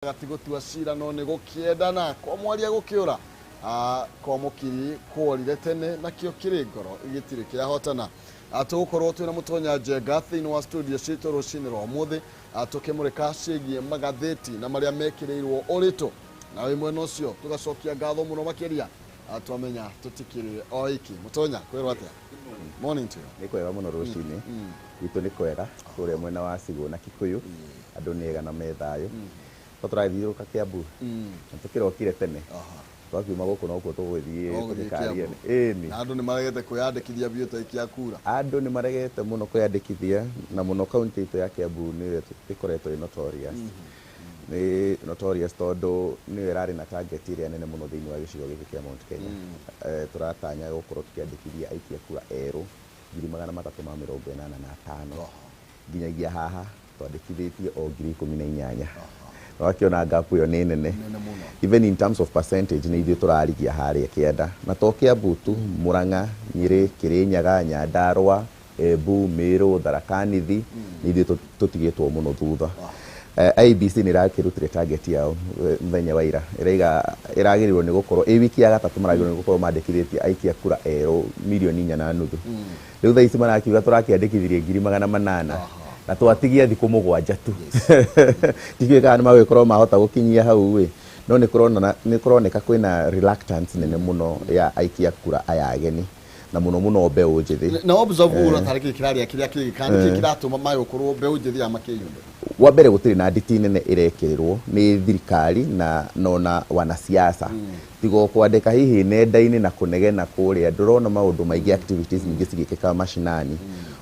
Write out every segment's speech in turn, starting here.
Ti gũtua cira no nĩ gũkĩendana kwa mwaria gũkĩũra. Ah, kwa mũkiri kworire tene nakĩo kĩrĩ ngoro gĩtirĩ kĩahotana. Ah, tũgũkorwo twĩna Mũtonya Njenga thĩinĩ wa studio citũ rũcinĩ rwa ũmũthĩ. Ah, tũkĩmũrĩka ciĩgiĩ magathĩti na marĩa mekĩrĩirwo ũritũ na wĩ mwena ũcio tũgacokia ngatho mũno makĩria. Ah, twamenya tũtikĩrĩ o iki. Mũtonya, kwĩrwo atĩa? Morning to you. Nĩ kwega mũno rũcinĩ. Gwitũ nĩ kwega kũrĩa mwena wa Sigũ na Kikuyu, andũ nĩ ega na me thayũ. No tũrathiũrũrũka Kiambu na tũkĩrokire tene. Twakiuma gũkũ nokuo tũgũgĩthiĩ. No gũthiĩ tũgĩkarie. Kiambu. Ĩni. Na andũ nĩ maregete kwĩyandĩkithia biũ ta aikia kura. Andũ nĩ maregete mũno kwĩyandĩkithia, na mũno kaunti itũ ya Kiambu nĩyo ĩkoretwo ĩ notorious. Nĩ notorious tondũ nĩyo ĩrarĩ na target ĩrĩa nene mũno thĩinĩ wa gĩcigo gĩkĩ kĩa Mount Kenya. Tũratanya gũkorwo tũkĩandĩkithia aikia kura erũ 385,000. Nginyagia haha twandĩkithĩtie o 18,000. Wakĩona gap ĩyo nĩ nene. Nene mũno. Even in terms of percentage nĩ ithuĩ tũrarigia harĩa kĩanda, na to Kiambu tu, Murang'a, Nyĩrĩ, Kĩrĩnyaga, Nyandarũa, Embu, Meru, Tharaka Nithi, nĩ ithuĩ tũtigĩtwo mũno thutha. IEBC nĩ ĩrakĩrutire target yao mũthenya wa ira. Ĩraiga ĩragĩrĩirwo nĩ gũkorwo ĩ wiki ya gatatũ maragĩrĩirwo nĩ gũkorwo mandĩkithĩtie aikia kura erũ 4.5 million. Rĩu thaa ici marakiuga tũrakĩandĩkithirie 800,000 na twatigia thikũ 7 tu. Ndikiũĩ kana nĩ magũgĩkorwo mahota gũkinyia hau ĩ, no nĩ kũroneka kwĩna reluctance nene mũno ya aikia kura aya ageni, na mũno mũno mbeũ njĩthĩ. Na observe ũguo tarĩ kĩĩ kĩrarĩa kĩrĩa kĩngĩ, kana nĩkĩĩ kĩratũma mage gũkorwo mbeũ njĩthĩ aya makĩyumĩria? Wa mbere, gũtirĩ na nditi nene ĩrekĩrĩrwo nĩ thirikari na nona wanasiasa, tiga o kwandĩka hihi nenda-inĩ na kũnegena kũrĩa. Ndũrona maũndũ maingĩ, activities nyingĩ cigĩkĩka macinani.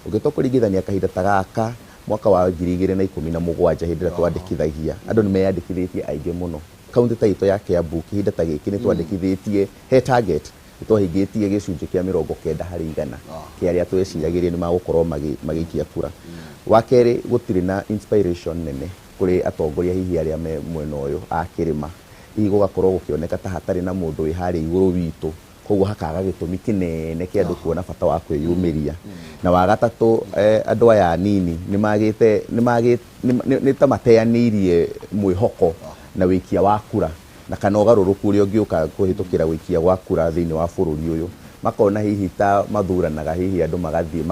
Ũngĩtua kũringithania kahinda ta gaka mwaka wa 2017, hĩndĩ ĩrĩa twandĩkithagia, andũ nĩ meyandĩkithĩtie aingĩ mũno. Kaunti ta itũ ya Kiambu, kĩhinda ta gĩkĩ nĩ twandĩkithĩtie he target, nĩ twahingĩtie gĩcunjĩ kĩa 90% kĩa arĩa tweciragĩria nĩ magũkorwo magĩikia kura. Wa kerĩ, gũtirĩ na inspiration nene kũrĩ atongoria hihi arĩa me mwena ũyũ a kĩrĩma. Hihi gũgakorwo gũkĩoneka ta hatarĩ na mũndũ wĩ harĩa igũrũ witũ, koguo hakaga gĩtũmi kĩnene kĩa andũ kuona bata wa kwĩyumĩria. Na wa gatatũ, andũ aya anini nĩ magĩte nĩ ta mateanĩirie mwĩhoko na wĩikia wa kura na kana ũgarũrũku ũrĩa ũngĩũka kũhĩtũkĩra wĩikia wa kura thĩinĩ wa bũrũri ũyũ. Makona hihi ta mathuranaga, hihi andũ magathiĩ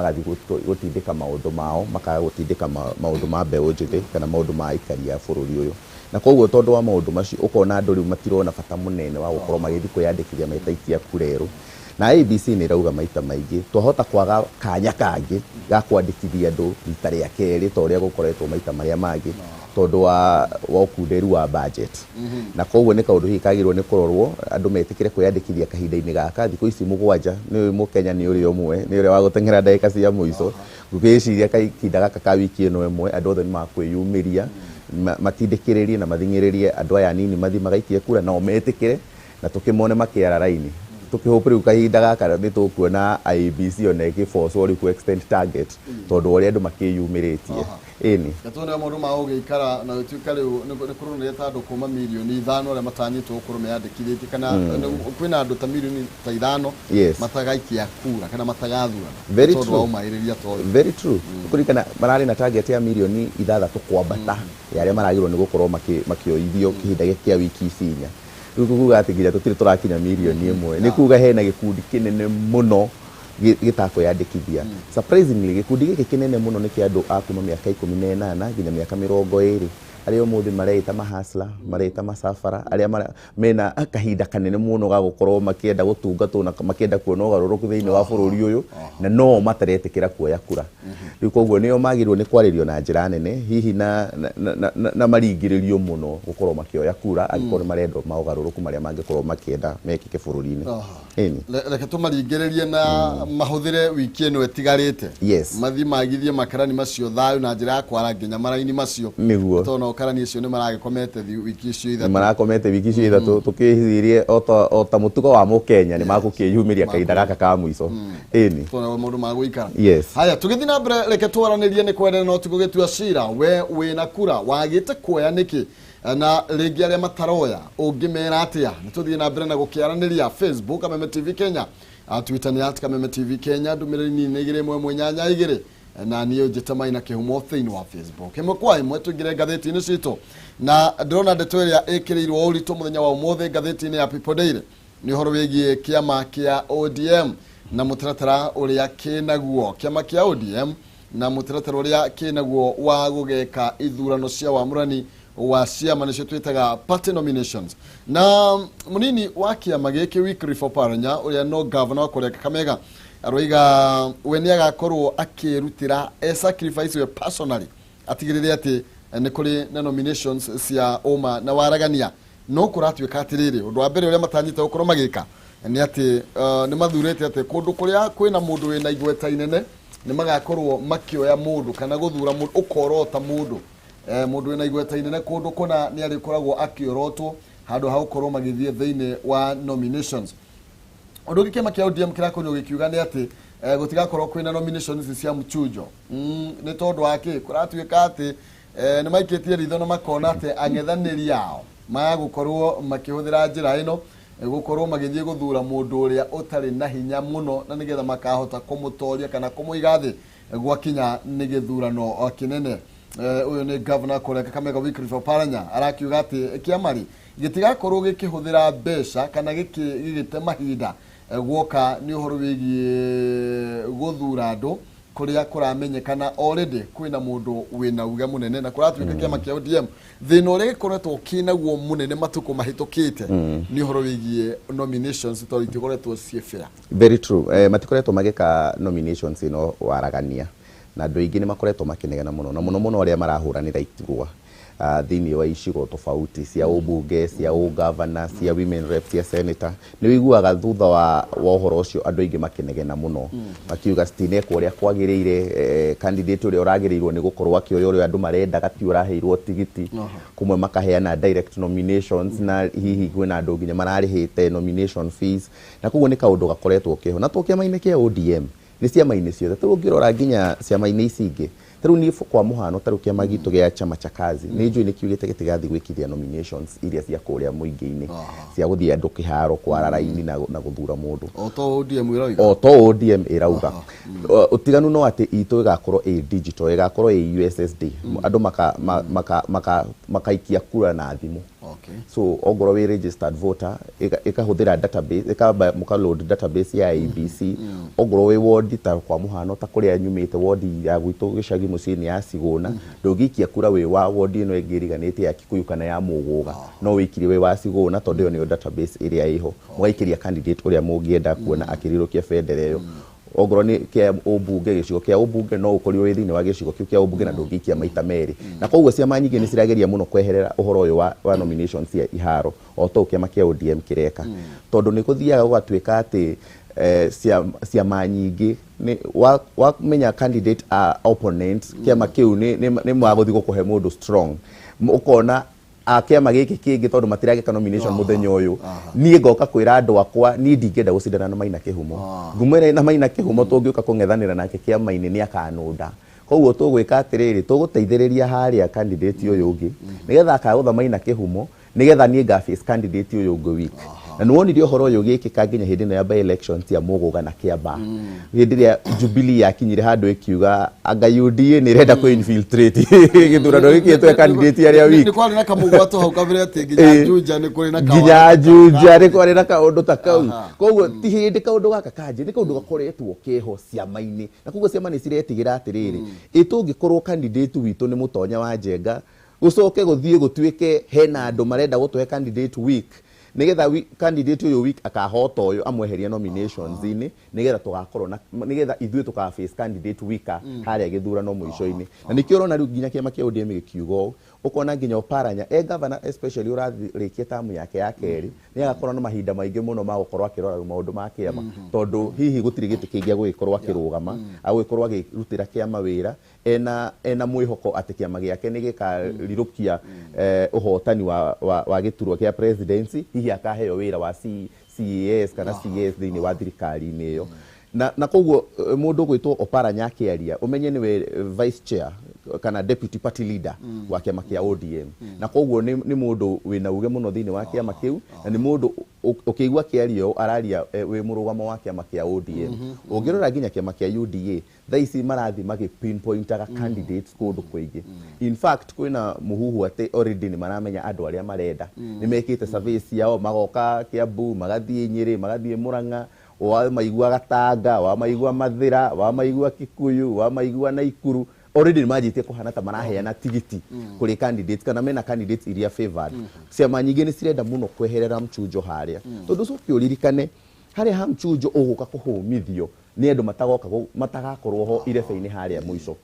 gũtindĩka maũndũ mao, makaga gũtindĩka maũndũ ma mbeũ njĩthĩ kana maũndũ ma aikari a bũrũri ũyũ. Na koguo tondũ wa maũndũ macio, ũkona andũ rĩu matirona bata mũnene wa gũkorwo magĩthiĩ kwĩyandĩkithia meta aikia kura erũ. Na IEBC nĩ ĩrauga maita maingĩ twahota kwaga kanya kangĩ ga kwandĩkithia andũ rita rĩa kerĩ ta ũrĩa gũkoretwo maita marĩa mangĩ, tondũ wa ũkunderu wa budget. Na koguo nĩ kaũndũ hihi kagĩrĩirwo nĩ kũrorwo, andũ metĩkĩre kwĩyandĩkithia kahinda-inĩ gaka thikũ ici 7. Nĩ mũkenya nĩ ũrĩa ũmwe nĩ ũrĩa wa gũteng'era ndagĩka cia mũico. Ngwĩciria kahinda gaka ka wiki ĩno ĩmwe andũ othe nĩ makwĩyumĩria, matindĩkĩrĩrie na mathing'ĩrĩrie andũ aya anini mathiĩ magaikie kura, nao metĩkĩre na tũkĩmone makĩara raini. Tũkĩhope rĩu kahinda gaka nĩ tũkuona IEBC ona ĩkĩbocwo rĩu ku extend target, tondũ ũrĩa andũ makĩyumĩrĩtie. Ĩni. Tuone maũndũ ma gũgĩikara na gũtuĩka rĩu nĩ kũronania ta andũ kuma 5 million arĩa matanyĩtwo gũkorwo meyandĩkithĩtie, kana kwĩna andũ ta 5 million matagaikia kura kana matagathurana Very tondũ true. wa ũmaĩrĩria ta ũyũ. Very true. Kũririkana mararĩ na target ya 6 million kwambata ya arĩa maragĩrĩirwo nĩ gũkorwo makĩoithio kĩhinda gĩkĩ kĩa wiki ici 4. Rĩu kuga atĩ nginya tũtirĩ tũrakinya 1 million. Nĩ kuga hena gĩkundi kĩnene mũno gĩtakwĩyandĩkithia. Surprisingly, gĩkundi gĩkĩ kĩnene mũno nĩ kĩa andũ a kuma mĩaka 18 nginya mĩaka 20, arĩa ũmũthĩ mareĩta mahasla, mareĩta macabara, arĩa mena kahinda kanene mũno ga gũkorwo makĩenda gũtungatwo na makĩenda kuona ũgarũrũku thĩinĩ wa bũrũri ũyũ, na no mataretĩkĩra kuoya kura rĩu. Koguo nĩo magĩrĩirwo nĩ kwarĩrio na njĩra nene hihi na maringĩrĩrio mũno gũkorwo makĩoya kura angĩkorwo nĩ marenda maũgarũrũku marĩa mangĩkorwo makĩenda mekĩke bũrũri-inĩ. Ĩni. Reke tũmaringĩrĩrie na mahũthĩre wiki ĩno ĩtigarĩte mathiĩ magithie makarani macio thayũ na njĩra ya kwara nginya maraini macio. Tondũ nao karani acio nĩ maragĩkomete wiki icio 3. Marakomete wiki icio 3. Tũkĩcirie ota mũtugo wa mũkenya nĩ magũkĩyumĩria kahinda gaka ka mũico. Ĩni. Tondũ maũndũ ma gũikara. Yes. Haya, tũgĩthiĩ na mbere, reke twaranĩrie. Nĩ kwendana no ti gũgĩtua cira. We wĩna kura wagĩte kuoya nĩkĩ? Na rĩngĩ arĩa mataroya ũngĩmera atĩa? Nĩ tũthiĩ na mbere na gũkĩaranĩria. Facebook, Kameme TV Kenya. Ah, Twitter nĩ @KamemeTV Kenya. Ndũmĩrĩri nini nĩ 21182, na niĩ njĩta Maina Kĩhumo thĩinĩ wa Facebook. Ĩmwe kwa ĩmwe tũingĩre ngathĩti-inĩ citũ. Na ndĩrona ndeto ĩrĩa ĩkĩrĩirwo ũritũ mũthenya wa ũmũthĩ ngathĩti-inĩ ya People Daily nĩ ũhoro wĩgiĩ kĩama kĩa ODM na mũtaratara ũrĩa kĩnaguo. Kĩama kĩa ODM na mũtaratara ũrĩa kĩnaguo wa gũgeka ithurano cia wamũrani wa ciama, nĩcio twĩtaga party nominations. Na mũnini wa kĩama gĩkĩ Wycliffe Oparanya, ũrĩa no gavana wa kũrĩa Kakamega, aroiga we nĩ agakorwo akĩrutĩra e sacrifice we personally atigĩrĩre atĩ nĩ kũrĩ na nominations cia ũma na waragania. No kũratuĩka atĩrĩrĩ, ũndũ wa mbere ũrĩa matanyĩte gũkorwo magĩka nĩ atĩ nĩ mathurĩte atĩ kũndũ kũrĩa kwĩna mũndũ wĩna igweta inene nĩ magakorwo makĩoya mũndũ kana gũthura mũndũ ũkorota mũndũ, mũndũ wĩna igweta inene kũndũ kũna nĩ arĩkoragwo akĩorotwo handũ ha gũkorwo magĩthiĩ thĩinĩ wa nominations. Ũndũ ũngĩ kĩama kĩa ODM kĩrakorirwo gĩkiuga nĩ atĩ gũtigakorwo kwĩna nominations cia mchujo. Nĩ tondũ wa kĩ? Kũratuĩka atĩ nĩ maikĩtie ritho na makona atĩ ang'ethanĩri ao magũkorwo makĩhũthĩra njĩra ĩno gũkorwo magĩthiĩ gũthura mũndũ ũrĩa ũtarĩ na hinya mũno, na nĩgetha makahota kũmũtoria kana kũmũiga thĩ gwakinya nĩ gĩthurano kĩnene. Ũyũ nĩ governor kũrĩa Kakamega Wycliffe Oparanya arakiuga atĩ kĩama rĩ gĩtigakorwo gĩkĩhũthĩra mbeca kana gĩgĩte mahinda guoka nĩ ũhoro wĩgiĩ gũthura andũ kũrĩa kũramenyekana already kwĩna mũndũ wĩna uge mũnene. Na kũratuĩka kĩama kĩa ODM thĩna ũrĩa gĩkoretwo kĩnaguo mũnene matukũ mahĩtũkĩte nĩ ũhoro wĩgiĩ nominations, tondũ itikoretwo ciĩ fair. Very true. Matikoretwo magĩka nominations ĩno waragania, na andũ aingĩ nĩ makoretwo makĩnegena mũno, na mũno mũno arĩa marahũranĩra iturwa thĩinĩ wa icigo tofauti cia ũmbunge, cia ũgavana, cia women rep, cia senator. Nĩ ũiguaga thutha wa ũhoro ũcio andũ aingĩ makĩnegena mũno, makiuga citinekwo ũrĩa kwagĩrĩire, candidate ũrĩa ũragĩrĩirwo nĩ gũkorwo akĩoya ũrĩa andũ marendaga ti ũraheirwo tigiti. Kũmwe makaheana direct nominations, na hihi kwĩna andũ nginya mararĩhĩte nomination fees, na koguo nĩ kaũndũ gakoretwo keho. Na to kĩama-inĩ kĩa ODM, nĩ ciama-inĩ ciothe. Tarĩu ũngĩrora nginya ciama-inĩ ici ingĩ, tarĩu niĩ kwa mũhano, tarĩu kĩama gitũ gĩa Chama cha Kazi nĩ njũĩ nĩ kiugĩte gĩtigathiĩ gwĩkithia nominations iria cia kũrĩa mũingĩ-inĩ, cia gũthiĩ andũ kĩharo kwara raini na gũthura mũndũ. O to ODM ĩrauga? O to ODM ĩrauga. Ũtiganu no atĩ itũ ĩgakorwo ĩ digital, ĩgakorwo ĩ USSD, andũ makaikia kura na thimũ. So ongorwo wĩ registered voter, ĩkahũthĩra database, ĩkamba mũka load database ya IEBC. Ongorwo wĩ wodi, ta kwa mũhano ta kũrĩa nyumĩte, wodi ya gwitũ gĩcagi mũciĩ nĩ ya Sigũna, ndũngĩikia kura wĩ wa wodi ĩno ĩngĩ ĩriganĩtie ya Kikuyu kana ya Mũgũga, no wĩikirie wĩ wa Sigũna, tondũ ĩyo nĩyo database ĩrĩa ĩho. Mũgaikĩria candidate ũrĩa mũngĩenda kuona akĩrirũkia bendera ĩyo. Ongorwo nĩ kĩa ũmbunge, gĩcigo kĩa ũmbunge, no ũkorirwo wĩ thĩinĩ wa gĩcigo kĩu kĩa ũmbunge na ndũngĩikia maita merĩ. Na koguo ciama nyingĩ nĩ cirageria mũno kweherera ũhoro ũyũ wa nominations cia iharo, o ta ũũ kĩama kĩa ODM kĩreka, tondũ nĩ gũthiaga gũgatuĩka atĩ ciama nyingĩ wamenya candidate a opponent kĩama kĩu nĩ magũthiĩ gũkũhe mũndũ strong, ũkona a kĩama gĩkĩ kĩngĩ tondũ matiragĩka nomination mũthenya ũyũ, niĩ ngoka kwĩra andũ akwa niĩ ndingĩenda gũcindana na Maina Kĩhumo, ngumĩre na Maina Kĩhumo tũngĩũka kũng'ethanĩra nake kĩama-inĩ nĩ akanũnda. Koguo tũgwĩka atĩrĩrĩ, tũgũteithĩrĩria harĩa candidate ũyũ ũngĩ nĩgetha akagũtha Maina Kĩhumo, nĩgetha niĩ nga face candidate ũyũ ũngĩ weak. Na nĩ wonire ũhoro ũyũ ũgĩkĩka nginya hĩndĩ ĩno ya by elections ya Mũgũga na Kĩambaa, hĩndĩ ĩrĩa Jubilee yakinyire handũ ĩkiuga anga UDA nĩ ĩrenda kũ infiltrate gĩthurano gĩkĩ twe candidate arĩa weak. Nĩ kwarĩ na kamũgwato hau kabere atĩ nginya Juja nĩ kũrĩ na nginya Juja nĩ kwarĩ na kaũndũ ta kau. Koguo ti hĩndĩ kaũndũ gaka kanjĩ, nĩ kaũndũ gakoretwo keho ciama-inĩ, na koguo ciama nĩ ciretigĩra atĩrĩrĩ, ĩ tũngĩkorwo candidate witũ nĩ mũtonya wa Njenga, gũcoke gũthiĩ gũtuĩke hena andũ marenda gũtũhe candidate weak, nĩgetha candidate ũyũ weak akahota ũyũ amweherie nominations-inĩ, nĩgetha tũgakorwo na nĩgetha ithuĩ tũka face candidate weaker harĩa gĩthurano mũico-inĩ. Na nĩkĩo ũrona rĩu nginya kĩama kĩa ODM gĩkiuga ũũ, ũkona nginya Oparanya e governor especially ũrarĩkia tamu yake ya kerĩ, nĩ agakorwo na mahinda maingĩ mũno ma gũkorwo akĩrora maũndũ ma kĩama, tondũ hihi gũtirĩ gĩtĩ kĩngĩ agũgĩkorwo akĩrũgama, agũgĩkorwo akĩrutĩra kĩama wĩra ena mwĩhoko atĩ kĩama gĩake nĩ gĩkarirũkia ũhotani wa gĩturwa kĩa presidency, hihi akaheo wĩra wa CAS kana CS thĩinĩ wa thirikari-inĩ ĩyo. Na koguo mũndũ ũgwĩtwo Oparanya akĩaria, ũmenye nĩwe vice chair kana deputy party leader wa kĩama kĩa ODM, na koguo nĩ mũndũ wĩna uge mũno thĩinĩ wa kĩama kĩu, na nĩ mũndũ Ũkĩigua kĩario araria wĩ mũrũgamo wa kĩama kĩa ODM. Ũngĩrora nginya kĩama kĩa UDA thaa ici marathiĩ magĩ pinpointaga candidates kũndũ kũingĩ. In fact, kwĩna mũhuhu atĩ already nĩ maramenya andũ arĩa marenda, nĩ mekĩte survey ciao, magoka Kiambu, magathiĩ Nyĩrĩ, magathiĩ Murang'a, wamaigua Gatanga, wamaigua Mathĩra, wamaigua Kikuyu, wamaigua Naikuru. Already nĩ manjĩtie kũhana ta maraheana tigiti kũrĩ candidates kana mena candidates iria favored. Ciama nyingĩ nĩ cirenda mũno kweherera mchujo harĩa, tondũ ũcoke ũririkane harĩa ha mchujo ũgũka kũhũmithio nĩ andũ matagoka matagakorwo ho irebe-inĩ harĩa mũico,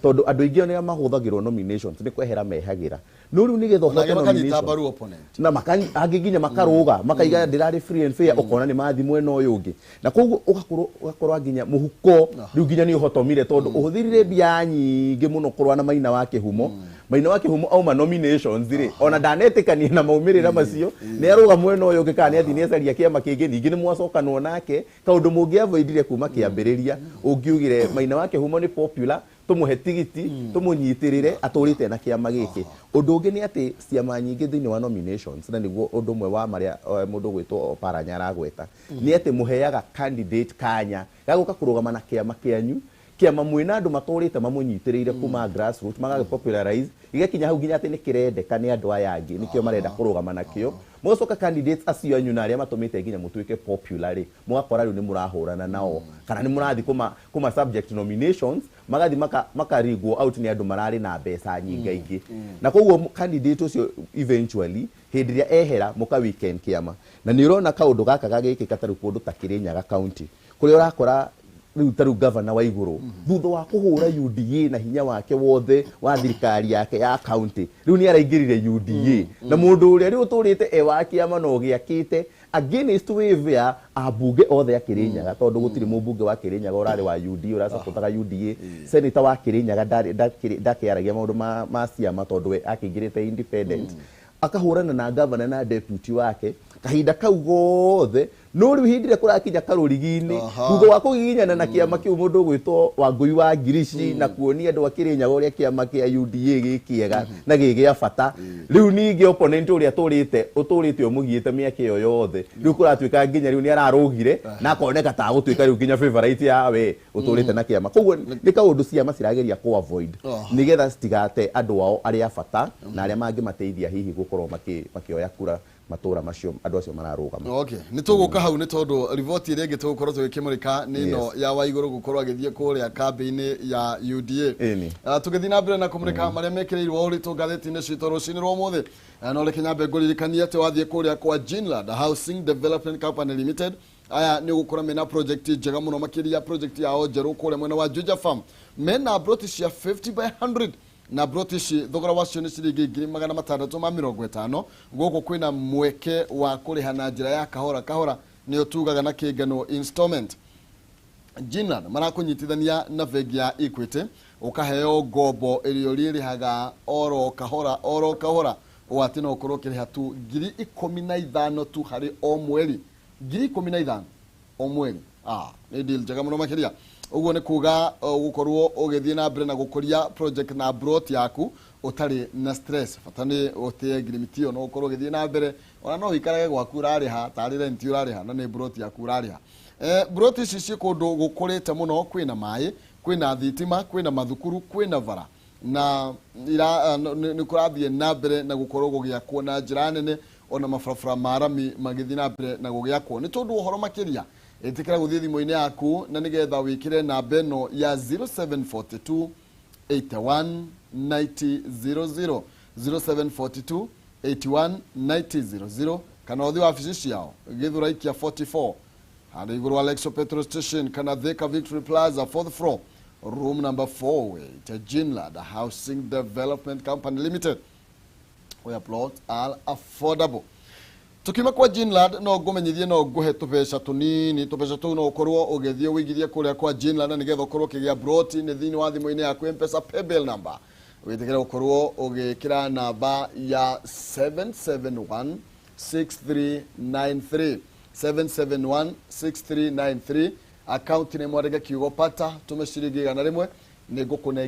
tondũ andũ aingĩ arĩa mahũthagĩrwo nominations nĩ kwehera mehagĩra. No rĩu nĩgetha Ona ũhote angĩ makanyita nomination mbaru opponent. Na angĩ nginya makarũga makaiga ndĩrarĩ free and fair, ũkona nĩ mathi mwena ũyũ ũngĩ, na koguo ũgakorwo nginya mũhuko rĩu nginya nĩ ũhotomire, tondũ ũhũthĩrire mbia nyingĩ mũno kũrũa na Maina wa Kĩhumo. Maina wa Kĩhumo auma nominations rĩ, ona ndanetĩkania na maumĩrĩra macio, nĩ arũga mwena ũyũ ũngĩ kana nĩ athiĩ nĩ acaria kĩama kĩngĩ, ningĩ nĩ mwacokanwo nake, kaũndũ mũngĩavoidire kuma kĩambĩrĩria. Ũngiugire Maina wa Kĩhumo nĩ popular, tũmũhe tigiti, tũmũnyitĩrĩre atũrĩte na kĩama gĩkĩ. Ũndũ ũngĩ nĩ atĩ ciama nyingĩ thĩinĩ wa nominations, na nĩguo ũndũ ũmwe wa marĩa mũndũ ũgwĩtwo Oparanya aragweta, nĩ atĩ mũheaga candidate kanya ga gũka kũrũgama na kĩama kĩanyu, kĩama mwĩna andũ matũrĩte mamũnyitĩrĩire kuma grassroots, magagĩ popularize gĩgakinya hau nginya atĩ nĩ kĩrendeka nĩ andũ aya angĩ, nĩkĩo marenda kũrũgama nakĩo. Mũgacoka candidates acio anyu na arĩa matũmĩte nginya mũtuĩke popular rĩ, mũgakora rĩu nĩ mũrahũrana nao kana nĩ mũrathiĩ kũma subject nominations, magathiĩ makarigwo out nĩ andũ mararĩ na mbeca nyingaingĩ, na koguo candidate ũcio eventually hĩndĩ ĩrĩa ehera mũka weekend kĩama. Na nĩ ũrona kaũndũ gaka gagĩkĩka ta rĩu kũndũ ta Kĩrĩnyaga county, kũrĩa ũrakora rĩu ta rĩu gavana wa igũrũ, thutha wa kũhũra UDA na hinya wake wothe wa thirikari yake ya county, rĩu nĩ araingĩrire UDA, na mũndũ ũrĩa rĩu ũtũrĩte e wa kĩama na ũgĩakĩte against wave ya ambunge othe a Kĩrĩnyaga, tondũ gũtirĩ mũmbunge wa Kĩrĩnyaga ũrarĩ wa UDA ũracapotaga UDA. Senator wa Kĩrĩnyaga ndakĩaragia maũndũ ma ciama, tondũ we akĩingĩrĩte independent, akahũrana na gavana na deputy wake kahinda kau gothe. No rĩu hĩndĩ ĩrĩa kũrakinya karũrigi-inĩ, thutha wa kũgiginyana na kĩama kĩu mũndũ ũgwĩtwo Wangũi wa Ngirici na kuonia andũ a Kĩrĩnyaga ũrĩa kĩama kĩa UDA gĩ kĩega na gĩ gĩa bata, rĩu ningĩ opponent ũrĩa ũtũrĩte ũmũgiĩte mĩaka ĩyo yothe, rĩu kũratuĩka nginya rĩu nĩ ararũgire na akoneka ta gũtuĩka rĩu nginya favorite ya we ũtũrĩte na kĩama. Koguo nĩ kaũndũ ciama cirageria kũ avoid nĩgetha citigate andũ ao arĩa bata na arĩa mangĩmateithia hihi gũkorwo makĩoya kura matũra macio andũ acio mararũgama. Okay, nĩ tũgũka hau, nĩ tondũ riboti ĩrĩa ĩngĩ tũgũkorwo tũgĩkĩmũrĩka nĩ ĩno ya Waigũrũ gũkorwo agĩthiĩ kũrĩa kambĩ-inĩ ya UDA. Ĩni. Tũgĩthiĩ na mbere na kũmũrĩka marĩa mekĩrĩirwo ũritũ ngathĩti-inĩ citũ rũcinĩ rwa ũmũthĩ. No reke nyambe ngũririkanie atĩ wathiĩ kũrĩa kwa Ginland Housing Development Company Limited, aya nĩ ũgũkora mena project njega mũno makĩria, project yao njerũ kũrĩa mwena wa Juja Farm. Mena broti cia 50 by 100, na broti ici thogora wacio nĩ ciringi 650,000. Gũkũ kwĩna mweke wa kũrĩha na njĩra ya kahora kahora, nĩyo tugaga na kĩngano installment. Ginland marakũnyitithania na bengi ya Equity, ũkaheo ngombo ĩrĩa ũrĩrĩhaga oro kahora oro kahora, ũũ atĩ no ũkorwo ũkĩrĩha tu 15,000 tu harĩ o mweri, 15,000 o mweri. Nĩ deal njega mũno makĩria. Ũguo nĩ kuga ũgũkorwo ũgĩthiĩ na mbere na gũkũria project na plot yaku ũtarĩ na stress. Bata nĩ ũtĩe ngirimiti ĩyo, no ũkorwo ũgĩthiĩ na mbere, ona no ũikarage gwaku ũrarĩha tarĩ rent ũrarĩha, na nĩ plot yaku ũrarĩha. Plot ici ciĩ kũndũ gũkũrĩte mũno, kwĩna maĩ, kwĩna thitima, kwĩna mathukuru, kwĩna bara, na nĩ kũrathiĩ na mbere na gũkorwo gũgĩakwo na njĩra nene, ona mabarabara ma rami magĩthiĩ na mbere na gũgĩakwo. Nĩ tondũ ũhoro makĩria, ĩtĩkĩra gũthiĩ thimũ-inĩ yaku na nĩgetha wĩkĩre namba ĩno ya 0742 81 90 00, 0742 81 90 00, kana ũthiĩ wabici ciao Gĩthũrai kĩa 44 harĩa igũrũ wa Lexo petrol station, kana Thika Victory Plaza, fourth floor, room number 48. Ginland Housing Development Company Limited, where plots are affordable. Tukiuma kwa Ginland, no ngũmenyithie no ngũhe tũbeca tũnini. Tũbeca tũu no ũkorwo ũgĩthiĩ ũigithie kũrĩa kwa Ginland na nĩgetha ũkorwo ũkĩgĩa broti. Nĩ thĩinĩ wa thimũ-inĩ yaku M-Pesa paybill number, wĩtĩkĩre gũkorwo ũgĩkĩra namba ya 771 6393, 771 6393. Akaunti nĩ mwandĩke kiugo pata, tũme ciringi 100, nĩ ngũkũne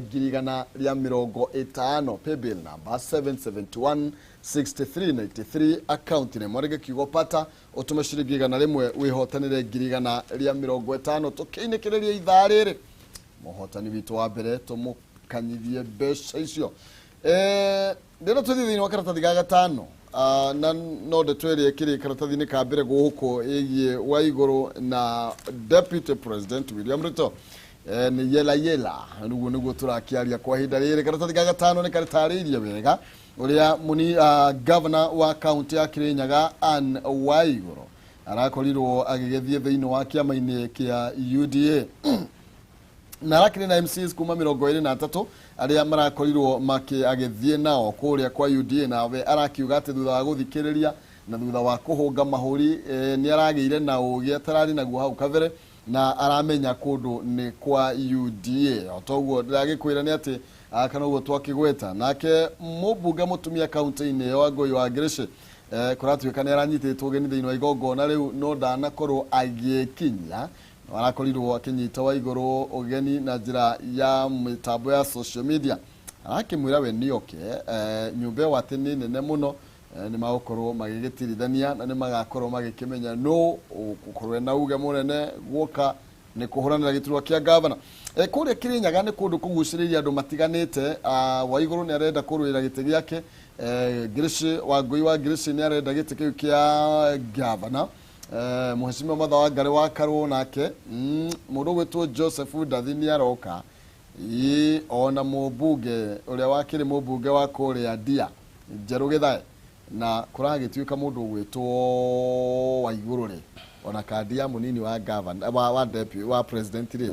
150,000. Paybill number 771. 63 93 akaunti nĩ mwarĩge kiugo pata ũtũme ciringi 100 wĩhotanĩre 150,000. Tũkĩinĩkĩrĩria ithaa rĩrĩ mũhotani witũ wa mbere tũmũkanyithie mbeca icio. Ndĩrenda tũthiĩ thĩinĩ wa karatathi ga gatano, na no ndeto ĩrĩa ĩkĩrĩ karatathi-inĩ ka mbere gũkũ ĩgiĩ Waigũrũ na Deputy President William Ruto, nĩ yela yela rĩu nĩguo tũrakĩaria kwa ihinda rĩrĩ. Karatathi ga gatano nĩ karĩtarĩirie wega ũrĩa muni governor wa kaunti ya Kirinyaga Anne Waigũrũ arakorirwo agĩgĩthiĩ thĩinĩ wa kĩama-inĩ kĩa UDA, na arakĩrĩ na MCs kuma 23 arĩa marakorirwo agĩthiĩ nao kũrĩa kwa UDA. Nawe arakiuga atĩ thutha wa gũthikĩrĩria na thutha wa kũhũnga mahũri, nĩ aragĩire na ũgĩ atararĩ naguo hau kabere, na aramenya kũndũ nĩ kwa UDA. O toguo ndĩragĩkwĩra nĩ atĩ, kana ũguo twakĩgweta, nake mũmbunge mũtumia kaunti-inĩ ĩyo Wangũi wa Ngĩrĩcĩ, kũratuĩka nĩ aranyitĩtwo ũgeni thĩinĩ wa igongona rĩu, no ndanakorwo agĩkinya. No arakorirwo akĩnyita Waigũrũ ũgeni na njĩra ya mĩtambo ya social media, arakĩmwĩra we nĩoke, nyũmba ĩyo atĩ nĩ nene mũno, nĩ magũkorwo magĩgĩtirithania na nĩ magakorwo magĩkĩmenya nũ ũgũkorwo ena uge mũnene guoka nĩ kũhũranĩra gĩturwa kĩa gavana. Kũrĩa Kĩrĩnyaga nĩ kũndũ kũgucĩrĩirie andũ matiganĩte. Waigũrũ nĩ arenda kũrũĩra gĩtĩ gĩake, Ngĩrĩcĩ Wangũi wa Ngĩrĩcĩ nĩ arenda gĩtĩ kĩu kĩa gavana, Mheshimiwa Martha Wangari wa Karũũ nake, mũndũ ũgwĩtwo Joseph Ndathi nĩ aroka. Ĩ, ona mũmbunge ũrĩa wakĩrĩ mũmbunge wa kũrĩa Ndia Njerũ Gĩthae, na kũragĩtuĩka mũndũ ũgwĩtwo Waigũrũ rĩ, ona kandi ya mũnini wa governor, wa deputy wa president rĩ,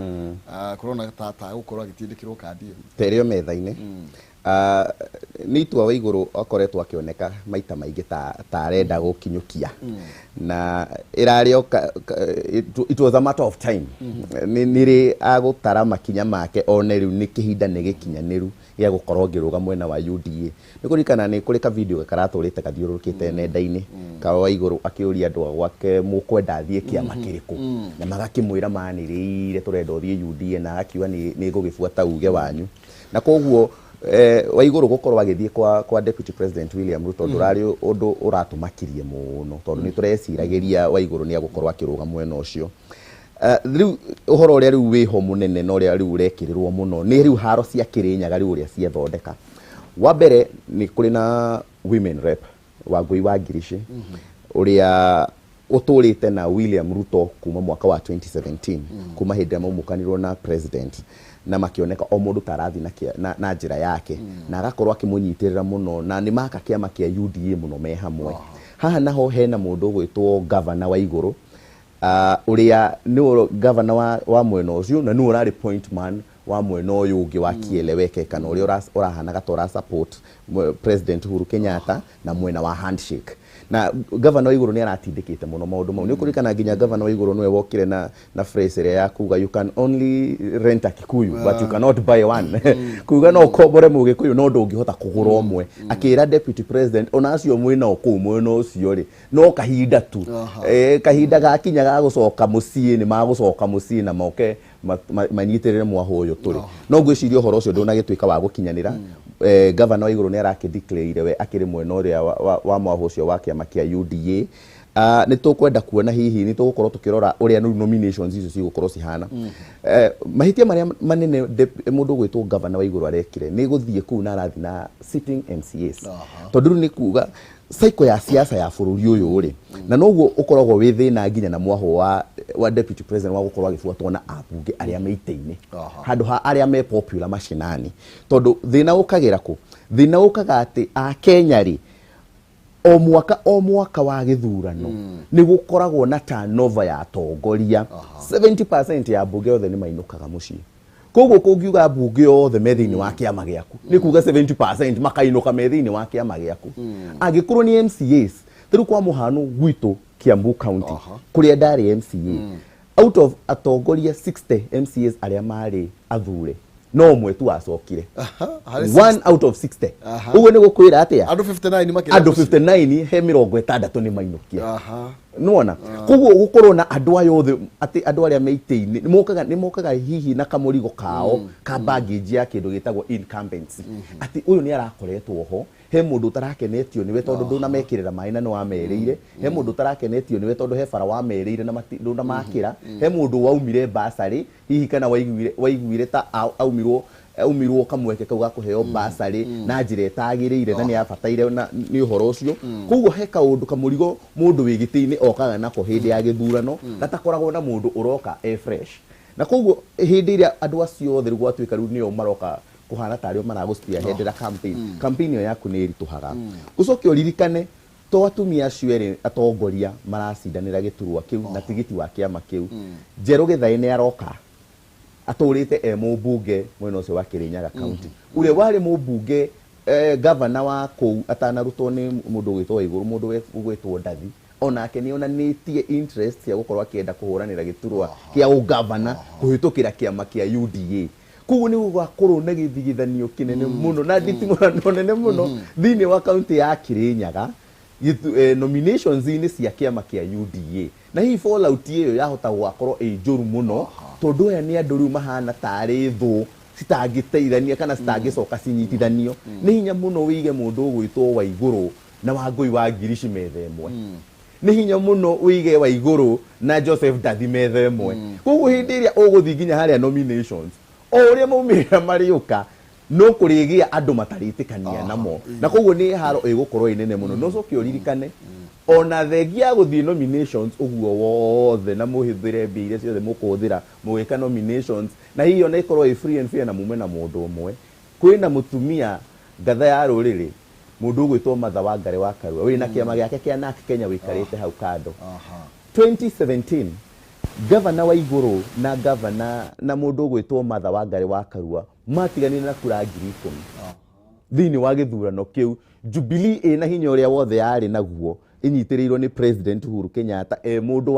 kũrona ta gũkorwo agĩtindĩkĩrwo kandi ĩyo. Terĩo metha-inĩ. Nĩ itua Waigũrũ akoretwo akĩoneka maita maingĩ ta arenda gũkinyũkia, na ĩrarĩ o it was a matter of time, nĩ rĩ agũtara makinya make one rĩu nĩ kĩhinda nĩ gĩkinyanĩru gĩa gũkorwo ngĩrũga mwena wa UDA. Nĩ kũririkana nĩ kũrĩ ka video karatũrĩte kathiũrũrũkĩte nenda-inĩ ka Waigũrũ akĩũria andũ a gwake mũkwenda athiĩ kĩama kĩrĩkũ, na magakĩmwĩra manĩrĩire tũrenda ũthiĩ UDA, na agakiuga nĩ ngũgĩbuata uge wanyu. Na koguo Waigũrũ gũkorwo agĩthiĩ kwa Deputy President William Ruto ndũrarĩ ũndũ ũratũmakirie mũno, tondũ nĩ tũreciragĩria Waigũrũ nĩ agũkorwo akĩrũga mwena ũcio. Rĩu ũhoro ũrĩa rĩu wĩho mũnene na ũrĩa rĩu ũrekĩrĩrwo mũno nĩ rĩu haro cia Kĩrĩnyaga rĩu ũrĩa ciethondeka. Wa mbere nĩ kũrĩ na women rep Wangũi wa Ngiricĩ, ũrĩa ũtũrĩte na William Ruto kuma mwaka wa 2017, kuma hĩndĩ ĩrĩa maumũkanirwo na president na makĩoneka o mũndũ ta arathiĩ na njĩra yake, na agakorwo akĩmũnyitĩrĩra mũno, na nĩ maka kĩama kĩa UDA mũno me hamwe. Haha naho hena mũndũ ũgwĩtwo Governor Waigũrũ, ũrĩa nĩwe governor wa mwena ũcio, na nĩwe ũrarĩ point man wa mwena ũyũ ũngĩ wa Kieleweke, kana ũrĩa ũrahanaga ta ũra support President Uhuru Kenyatta na mwena wa handshake. Na governor Waigũrũ nĩ aratindĩkĩte mũno maũndũ mau. Nĩ ũkũririkana nginya governor Waigũrũ nĩwe wokire na phrase ĩrĩa ya kuga you can only rent a Kikuyu but you cannot buy one, kuga no ũkombore Mũgĩkũyũ no ndũngĩhota kũgũra ũmwe, akĩra Deputy President ona acio mwĩnao kũu mwena ũcio rĩ, no kahinda tu. Kahinda gakinya ga gũcoka mũciĩ nĩ magũcoka mũciĩ na moke manyitĩrĩre mwahũ ũyũ tũrĩ. No ngwĩciria ũhoro ũcio ndũnagĩtuĩka wa gũkinyanĩra. Governor Waigũrũ nĩ arakĩdeclare we akĩrĩ mwena ũrĩa wa mwahũ ũcio wa kĩama kĩa UDA. Nĩ tũkwenda kuona hihi nĩ tũgũkorwo tũkĩrora ũrĩa rĩu nominations icio cigũkorwo cihana. Mahĩtia marĩa manene mũndũ ũgwĩtwo Governor Waigũrũ arekire nĩ gũthiĩ kũu na arathiĩ na sitting MCAs, tondũ rĩu nĩ kuga cycle ya siasa ya bũrũri ũyũ rĩ, na noguo ũkoragwo wĩ thĩna nginya na mwahũ wa Deputy President wa gũkorwo agĩbuatwo na ambunge arĩa me itĩ-inĩ handũ ha arĩa me popular mashinani. Tondũ thĩna ũkagĩra kũ? Thĩna ũkaga atĩ Akenya rĩ, o mwaka o mwaka wa gĩthurano nĩ gũkoragwo na turnover ya atongoria. 70% ya mbunge othe nĩ mainũkaga mũciĩ. Koguo kũngiuga mbunge othe me thĩinĩ wa kĩama gĩaku, nĩ kuga 70% makainũka me thĩinĩ wa kĩama gĩaku. Angĩkorwo nĩ MCAs, tarĩu kwa mũhano gwitũ Kiambu County, kũrĩa ndarĩ MCA, out of atongoria 60 MCAs arĩa marĩ athure, no ũmwe tu wacokire. Harĩ One out of 60. Ũguo nĩ gũkwĩra atĩa? Andũ 59 makĩria andũ mũciĩ. 59 he 60 nĩ mainũkia. Nĩwona koguo gũkorwo na andũ aya othe, atĩ andũ arĩa me itĩ-inĩ nĩ mokaga hihi na kamũrigo kao ka baggage ya kĩndũ gĩtagwo incumbency, atĩ ũyũ nĩ arakoretwo ho. He mũndũ ũtarakenetio nĩwe tondũ ndũnamekĩrĩra maĩ na nĩwamerĩire. He mũndũ ũtarakenetio nĩwe tondũ he bara wamerĩire na ndũnamakĩra. He mũndũ waumire basarĩ hihi kana waiguire ta aumirwo kamweke kau ga kũheo basarĩ na njĩra ĩtagĩrĩire na nĩ abataire na nĩ ũhoro ũcio. Koguo he kaũndũ kamũrigo mũndũ wĩ gĩtĩ-inĩ okaga nako hĩndĩ ya gĩthurano gatakoragwo na mũndũ ũroka e fresh. Na koguo hĩndĩ ĩrĩa andũ acio othe rĩu gwatuĩka rĩu nĩo maroka kũhana tarĩo maragũ-spearheadera campaign, campaign ĩyo yaku nĩ ĩritũhaga. Ũcoke ũririkane to atumia acio erĩ atongoria maracindanĩra gĩturwa kĩu na tigiti wa kĩama kĩu. Njerũ Gĩthaĩ nĩ aroka atũrĩte e mũmbunge mwena ũcio wa Kirinyaga County, ũrĩa warĩ mũmbunge gavana wa kũu atanarutwo nĩ mũndũ ũgwĩtwo Waigũrũ, mũndũ ũgwĩtwo Ndathi, onake nĩ onanĩtie interest cia gũkorwo akĩenda kũhũranĩra gĩturwa kĩa ũgavana kũhĩtũkĩra kĩama kĩa UDA. Koguo nĩ gũgakorwo na gĩthigithanio kĩnene mũno na nditimũrano nene mũno thĩinĩ wa kaunti ya Kirinyaga nominations-inĩ cia kĩama kĩa UDA, na hihi fallout ĩyo yahota gũgakorwo ĩ njũru mũno tondũ aya nĩ andũ rĩu mahana tarĩ thũ citangĩteithania kana citangĩcoka cinyitithanio. Nĩ hinya mũno wĩige mũndũ ũgwĩtwo Waigũrũ na Wangũi wa Ngirici metha ĩmwe. Nĩ hinya mũno wĩige Waigũrũ na Joseph Ndathi metha ĩmwe. Koguo hĩndĩ ĩrĩa ũgũthiĩ nginya harĩa nominations, o ũrĩa maumĩrĩra marĩũka no kũrĩgĩa andũ matarĩtĩkania namo, na koguo nĩ haro ĩgũkorwo ĩ nene mũno. No ũcoke ũririkane ona thengia ya gũthiĩ nominations ũguo wothe na mũhũthĩre mbia iria ciothe mũkũhũthĩra mũgĩka nominations, na hihi ona ĩkorwo ĩ free and fair na mume na mũndũ ũmwe, kwĩna mũtumia ngatha ya rũrĩrĩ, mũndũ ũgwĩtwo Martha Wangari wa Karua, wĩna kĩama gĩake kĩa NARC Kenya wĩikarĩte hau kando. 2017 gavana wa Igũrũ na gavana na mũndũ ũgwĩtwo Martha Wangari wa Karua matiganire na kura 10,000 thĩinĩ wa gĩthurano kĩu. Jubilee ĩna hinya ũrĩa wothe yarĩ naguo ĩnyitĩrĩirwo nĩ President Uhuru Kenyatta e mũndũ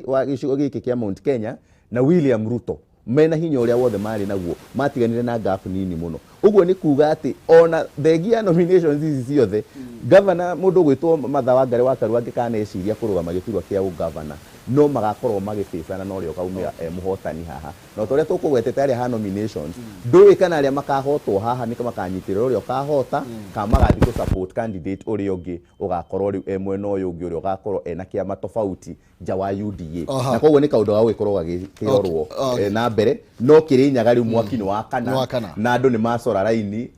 wa gĩcigo gĩkĩ kĩa Mount Kenya na William Ruto mena hinya ũrĩa wothe marĩ naguo, matiganire na gap nini mũno. Ũguo nĩ kuga atĩ ona thengia ya nominations ici ciothe, gavana mũndũ ũgwĩtwo Martha Wangari wa Karua angĩkaneciria kũrũgama gĩturwa kĩa ũgavana, no magakorwo magĩbĩcana na ũrĩa ũkaumĩra e mũhotani haha. Na ta ũrĩa tũkũgwetete harĩa ha nominations, ndũĩ kana arĩa makahotwo haha nĩ makanyitĩrĩra ũrĩa ũkahota kana magathiĩ gũ support candidate ũrĩa ũngĩ ũgakorwo rĩu e mwena ũyũ ũngĩ, ũrĩa ũgakorwo ena kĩama tofauti nja wa UDA. Na koguo nĩ kaũndũ ga gũgĩkorwo gagĩkĩrorwo na mbere. No Kĩrĩnyaga rĩu mwaki nĩ wakana Nĩ wakana. na andũ nĩ macora raini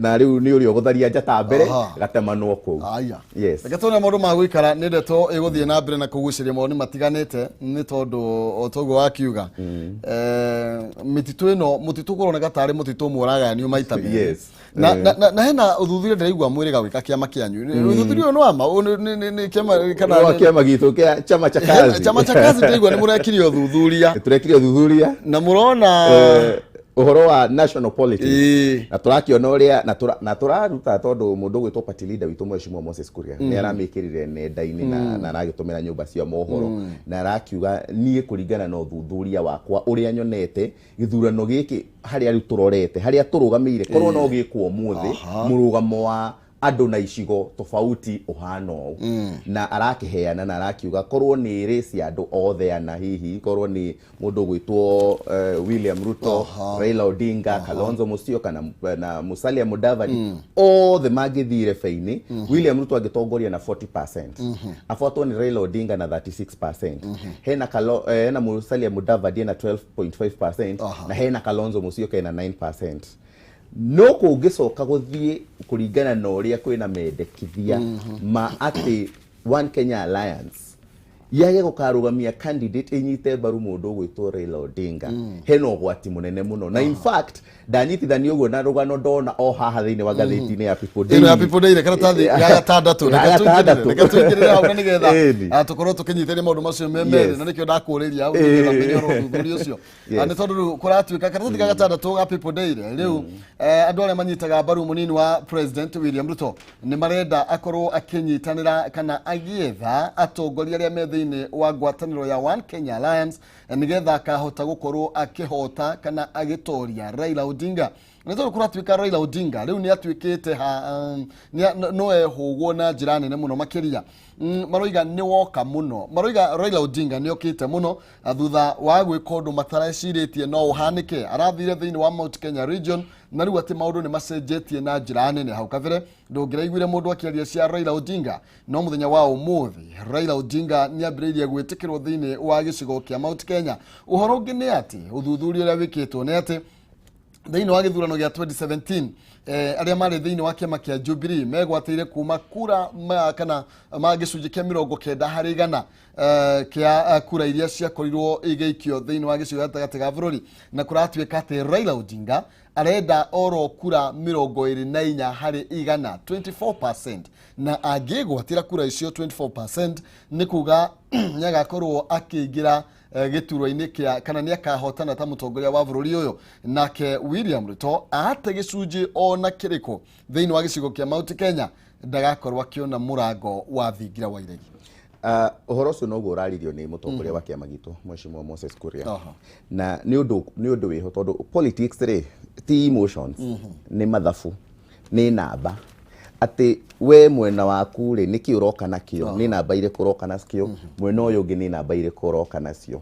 na rĩu nĩ ũrĩa ũgũtharia njata mbere gatemanwo kũu. Aya. Yes. Reke tuone maũndũ ma gũikara. Nĩ ndeto ĩgũthiĩ na mbere na kũgucĩria mawoni matiganĩte, nĩ tondũ o toguo wakiuga, mĩtitũ ĩno, mũtitũ kũroneka tarĩ mũtitũ ũmwe ũragayanio maita merĩ. Na hena ũthuthuria ndĩraigua mwĩrĩga gwĩka kĩama kĩanyu. Ũthuthuria ũyũ nĩ wa ma? Ũyũ nĩ kĩama kana Wa kĩama gitũ kĩa Chama cha Kazi. Chama cha Kazi, ndĩraigua nĩ mũrekire ũthuthuria. Tũrekire ũthuthuria na mũrona ũhoro wa national politics na tũrakĩona ũrĩa na tũraruta tondũ mũndũ ũgwĩtwo party leader witũ Mheshimiwa Moses Kuria nĩ aramĩkĩrire nenda-inĩ na aragĩtũmĩra nyũmba cia mohoro na arakiuga niĩ kũringana na ũthuthuria wakwa ũrĩa nyonete gĩthurano gĩkĩ harĩa rĩu tũrorete harĩa tũrũgamĩire korwo no gĩkwo ũmũthĩ, mũrũgamo wa andũ na icigo tofauti ũhana ũũ. Na arakĩheana na arakiuga korwo nĩ race ya andũ othe ana, hihi korwo nĩ mũndũ ũgwĩtwo William Ruto, Raila Odinga, Kalonzo Musyoka na Musalia Mudavadi, othe mangĩthiĩ rebe-inĩ, William Ruto angĩtongoria na 40%, afuatwo nĩ Raila Odinga na 36%, hena Musalia Mudavadi ena 12.5%, na hena Kalonzo Musyoka ena 9%. No kũngĩcoka gũthiĩ kũringana na ũrĩa kwĩna mendekithia ma atĩ One Kenya Alliance yage gũkarũgamia candidate ĩnyite mbaru mũndũ ũgwĩtwo Raila Odinga, hena ũgwati mũnene mũno. Na in fact ndanyitithania ũguo na rũgano ndona o haha thĩinĩ wa ngathĩti-inĩ ya People Ĩno ya Daily. People Daily, karatathi ga gatandatũ. Ga Reke tũingĩrĩre, gatandatũ. reke tũingĩrĩre hau na nĩgetha tũkorwo tũkĩnyitĩrĩria maũndũ macio me merĩ. Na nĩkĩo ndakũrĩria hau nĩgetha menye ũhoro ũthuthuria ũcio. Nĩ tondũ rĩu kũratuĩka karatathi ga gatandatũ ga People Daily rĩu, andũ arĩa manyitaga mbaru mũnini wa President William Ruto nĩ marenda akorwo akĩnyitanĩra kana agĩetha atongoria arĩa me thĩinĩ wa ngwatanĩro ya One Kenya Alliance, nĩgetha akahota gũkorwo akĩhota kana agĩtoria Raila Odinga. Nĩ tondũ kũratuĩka Raila Odinga rĩu nĩ atuĩkĩte no ehũgwo na njĩra nene mũno makĩria. Maroiga nĩ woka mũno, maroiga Raila Odinga nĩ okĩte mũno thutha wa gwĩka ũndũ matarecirĩtie no ũhanĩke. Arathire thĩinĩ wa Mount Kenya region na rĩu atĩ maũndũ nĩ macenjetie na njĩra nene. Hau kabere ndũngĩraiguire mũndũ akĩaria cia Raila Odinga, no mũthenya wa ũmũthĩ Raila Odinga nĩ ambĩrĩirie gwĩtĩkĩrwo thĩinĩ wa gĩcigo kĩa Mount Kenya. Ũhoro ũngĩ nĩ atĩ ũthuthuria ũrĩa wĩkĩtwo nĩ atĩ thĩinĩ wa gĩthurano gĩa 2017 arĩa marĩ thĩinĩ wa kĩama kĩa Jubilee megwatĩire kuma kura kana ma gĩcunjĩ kĩa 90% kĩa kura iria ciakorirwo igĩikio thĩinĩ wa gĩcigo gatagatĩ ga bũrũri, na kũratuĩka atĩ Raila Odinga arenda oro kura 24%, 24%, na angĩgwatĩra kura icio 24% nĩ kuga nĩ agakorwo akĩingĩra gĩturwa-inĩ kĩa kana nĩ akahotana ta mũtongoria wa bũrũri ũyũ. Nake William Ruto ate gĩcunjĩ ona kĩrĩkũ thĩinĩ wa gĩcigo kĩa Mount Kenya ndagakorwo akĩona mũrango wa thingira wa iregi. Ũhoro ũcio noguo ũraririo nĩ mũtongoria wa kĩama gitũ Mheshimiwa Moses Kuria. Na nĩ ũndũ wĩho tondũ politics rĩ ti emotions, nĩ mathabu, nĩ namba. Atĩ we mwena waku rĩ nĩkĩ ũroka nakĩo, nĩ namba irĩkũ ũroka nacio, mwena ũyũ ũngĩ nĩ namba irĩkũ ũroka nacio.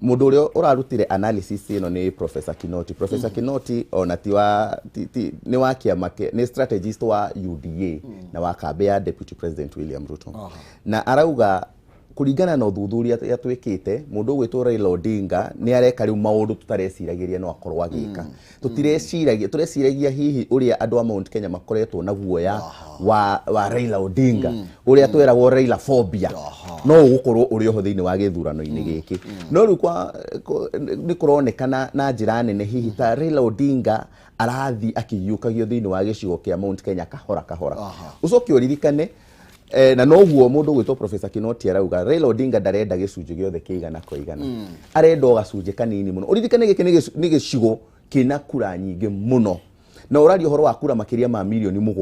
Mũndũ ũrĩa ũrarutire analysis ĩno nĩ Professor Kinoti. Professor Kinoti ona ti wa nĩ wa kĩama nĩ strategist wa UDA na wa kambe ya Deputy President William Ruto. Na arauga kũringana na ũthuthuria twĩkĩte mũndũ ũgwĩtwo Raila Odinga nĩ areka rĩu maũndũ tũtareciragĩria no akorwo agĩka. Tũtireciragia, tũreciragia hihi ũrĩa andũ a Mount Kenya makoretwo na guoya wa Raila Odinga, ũrĩa tweragwo Raila phobia no ũgũkorwo ũrĩ oho thĩinĩ wa gĩthurano-inĩ gĩkĩ. No rĩu nĩ kũronekana na njĩra nene hihi ta Raila Odinga arathi akĩhiũkagio thĩinĩ wa gĩcigo kĩa Mount Kenya kahora kahora. Ũcoke ũririkane na noguo mũndũ ũgwĩtwo Professor Kinoti arauga Raila Odinga ndarenda gĩcunjĩ gĩothe kĩigana kwa igana, arenda o gacunjĩ kanini mũno. Ũririkane gĩkĩ nĩ gĩcigo kĩna kura nyingĩ mũno, na ũraria ũhoro wa kura makĩria ma 7 milioni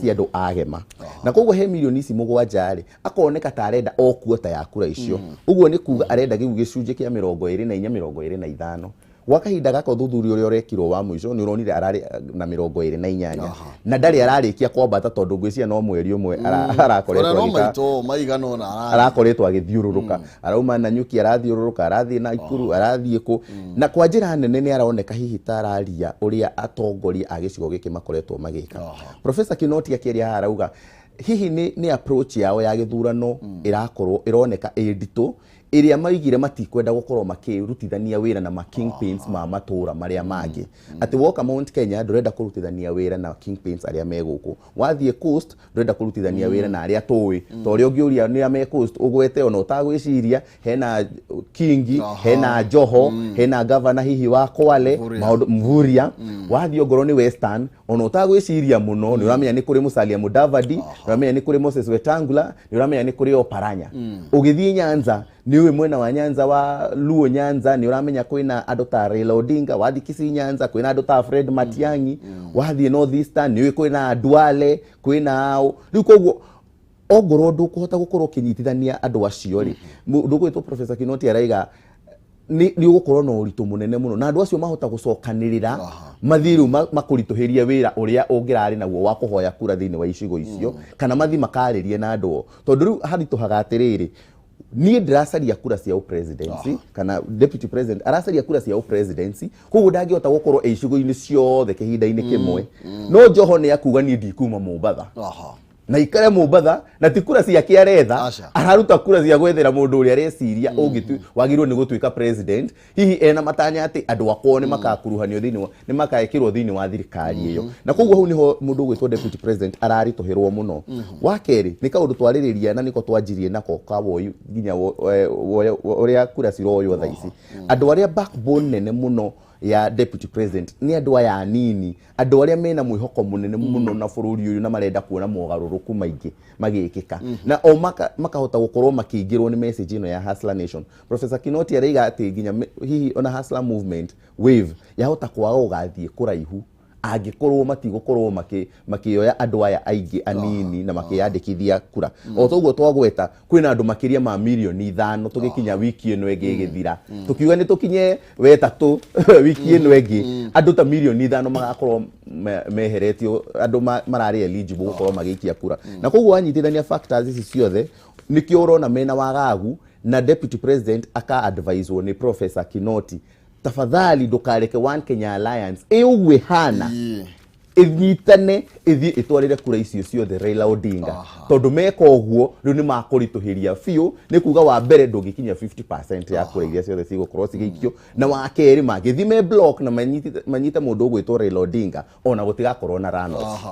cia andũ agema, na koguo he 7 milioni ici rĩ akoneka ta arenda o kuota ya kura icio. Ũguo nĩ kuga arenda gĩu gĩcunjĩ kĩa 24, 25. Gwa kahinda gaka ũthuthuria ũrĩa ũrekirwo wa mũico nĩ ũronire ararĩ na 28 na ndarĩ ararĩkia kwambata tondũ ngwĩciria no mweri ũmwe arakoretwo no maito maigana ũna arakoretwo agĩthiũrũrũka, arauma Nanyuki arathiũrũrũka, arathiĩ Nakuru, arathiĩ kũ, na kwa njĩra nene nĩ aroneka hihi ta araria ũrĩa atongoria a gĩcigo gĩkĩ makoretwo magĩka. Professor Kinoti akĩaria haha arauga hihi nĩ approach yao ya gĩthurano ĩrakorwo ĩroneka ĩ nditũ, ĩrĩa maigire matikwenda gũkorwo makĩrutithania wĩra na ma kingpins ma matũra marĩa mangĩ. Atĩ woka Mount Kenya ndũrenda kũrutithania wĩra na kingpins arĩa me gũkũ, wathiĩ Coast ndũrenda kũrutithania wĩra na arĩa tũĩ, ta ũrĩa ũngĩũria nĩ arĩa me Coast ũgwete ona ũtagwĩciria hena Kingi, hena Joho, hena gavana hihi wa Kwale, maũndũ Mvurya. Wathiĩ ongorwo nĩ Western ona ũtagwĩciria mũno nĩ ũramenya nĩ kũrĩ Musalia Mudavadi, nĩ ũramenya nĩ kũrĩ Moses Wetangula, nĩ ũramenya nĩ kũrĩ Oparanya. Ũgĩthiĩ Nyanza nĩ ũĩ mwena wa Nyanza wa Luo Nyanza nĩ ũramenya kwĩna andũ ta Raila Odinga, wathiĩ Kisii Nyanza kwĩna andũ ta Fred Matiang'i, wathiĩ North Eastern nĩ ũĩ kwĩna Duale, kwĩna ao. Rĩu koguo ongorwo ndũkũhota gũkorwo ũkĩnyitithania andũ acio rĩ, mũndũ ũgwĩtwo Professor Kinoti araiga nĩ ũgũkorwo na ũritũ mũnene mũno na andũ acio mahota gũcokanĩrĩra mathiĩ rĩu makũritũhĩrie wĩra ũrĩa ũngĩrarĩ naguo wa kũhoya kura thĩinĩ wa icigo icio, kana mathiĩ makarĩrie na andũ o, tondũ rĩu haritũhaga atĩrĩrĩ, niĩ ndĩracaria kura cia presidency kana deputy president aracaria kura cia presidency, koguo ndangĩhota gũkorwo ĩ icigo-inĩ ciothe kĩhinda-inĩ kĩmwe. No Joho nĩ akuga niĩ ndikuma Mombatha na ikare Mombatha, na ti kura ciake aretha, araruta kura cia gwethera mũndũ ũrĩa areciria ũngĩtu wagĩrĩirwo nĩ gũtuĩka president, hihi ena matanya atĩ andũ akwao nĩ makakuruhanio thĩinĩ wa nĩ makaĩkĩrwo thĩinĩ wa thirikari ĩyo. Na koguo hau nĩho mũndũ ũgwĩtwo deputy president araritũhĩrwo mũno. Wa kerĩ nĩ kaũndũ twarĩrĩria na nĩko twanjirie nako ka woi nginya ũrĩa kura ciroywo thaa ici, andũ arĩa backbone nene mũno ya deputy president nĩ andũ aya anini, andũ arĩa mena mwĩhoko mũnene mũno na bũrũri ũyũ na marenda kuona mogarũrũku maingĩ magĩkĩka, na o makahota gũkorwo makĩingĩrwo nĩ message ĩno ya Hustler Nation. Professor Kinoti araiga atĩ nginya hihi ona Hustler movement wave yahota kwaga gũgathiĩ kũraihu Angĩkorwo matigũkorwo makĩoya andũ aya aingĩ anini na makĩyandĩkithia kura, o toguo twagweta kwĩna andũ makĩria ma mirioni 5. Tũgĩkinya wiki ĩno ĩngĩ ĩgĩthira, tũkiuga nĩ tũkinye wetatũ wiki ĩno ĩngĩ, andũ ta mirioni 5 magakorwo meheretio, andũ mararĩ eligible gũkorwo magĩikia kura. Na koguo wanyitithania factors ici ciothe, nĩkĩo ũrona mena wagagu na deputy president aka advisewo nĩ Professor Kinoti, tafadhali ndũkareke One Kenya Alliance ĩ ũguo ĩhana ĩnyitane ĩthiĩ ĩtwarĩre kura icio ciothe Raila Odinga, tondũ meka ũguo rĩu nĩ makũritũhĩria biũ. Nĩ kuga wa mbere ndũngĩkinya 50% ya kura iria ciothe cigũkorwo cigĩikio, na wa kerĩ mangĩthiĩ me block na manyite mũndũ ũgwĩtwo Raila Odinga, ona gũtigakorwo na runoff.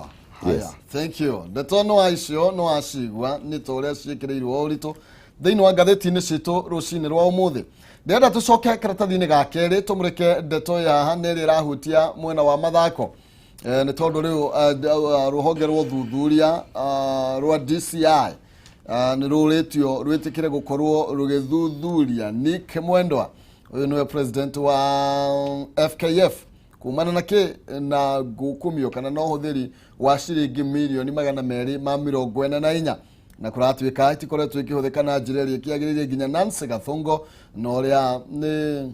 Yes. Haya, thank you. Ndeto no icio no acigua nĩ ta ũrĩa ciĩkĩrĩirwo ũritũ thĩinĩ wa ngathĩti-inĩ citũ rũcinĩ rwa ũmũthĩ. Ndĩrenda tũcoke karatathi-inĩ ga kerĩ tũmũrĩke ndeto ya haha nĩ ĩrĩa ĩrahutia mwena wa mathako. Nĩ tondũ rĩu rũhonge rwa ũthuthuria rwa DCI nĩ rũrĩtio rwĩtĩkĩre gũkorwo rũgĩthuthuria Nick Mwendwa, ũyũ nĩwe president wa FKF, kumana na kä na ngukumio kana na ũhũthĩri wa ciringi mirioni 244, na kũratuĩka itikoretwo ikĩhũthĩka na njĩra ĩrĩa ĩkĩagĩrĩire. Nginya Nancy Gathungo na ũrĩa nĩ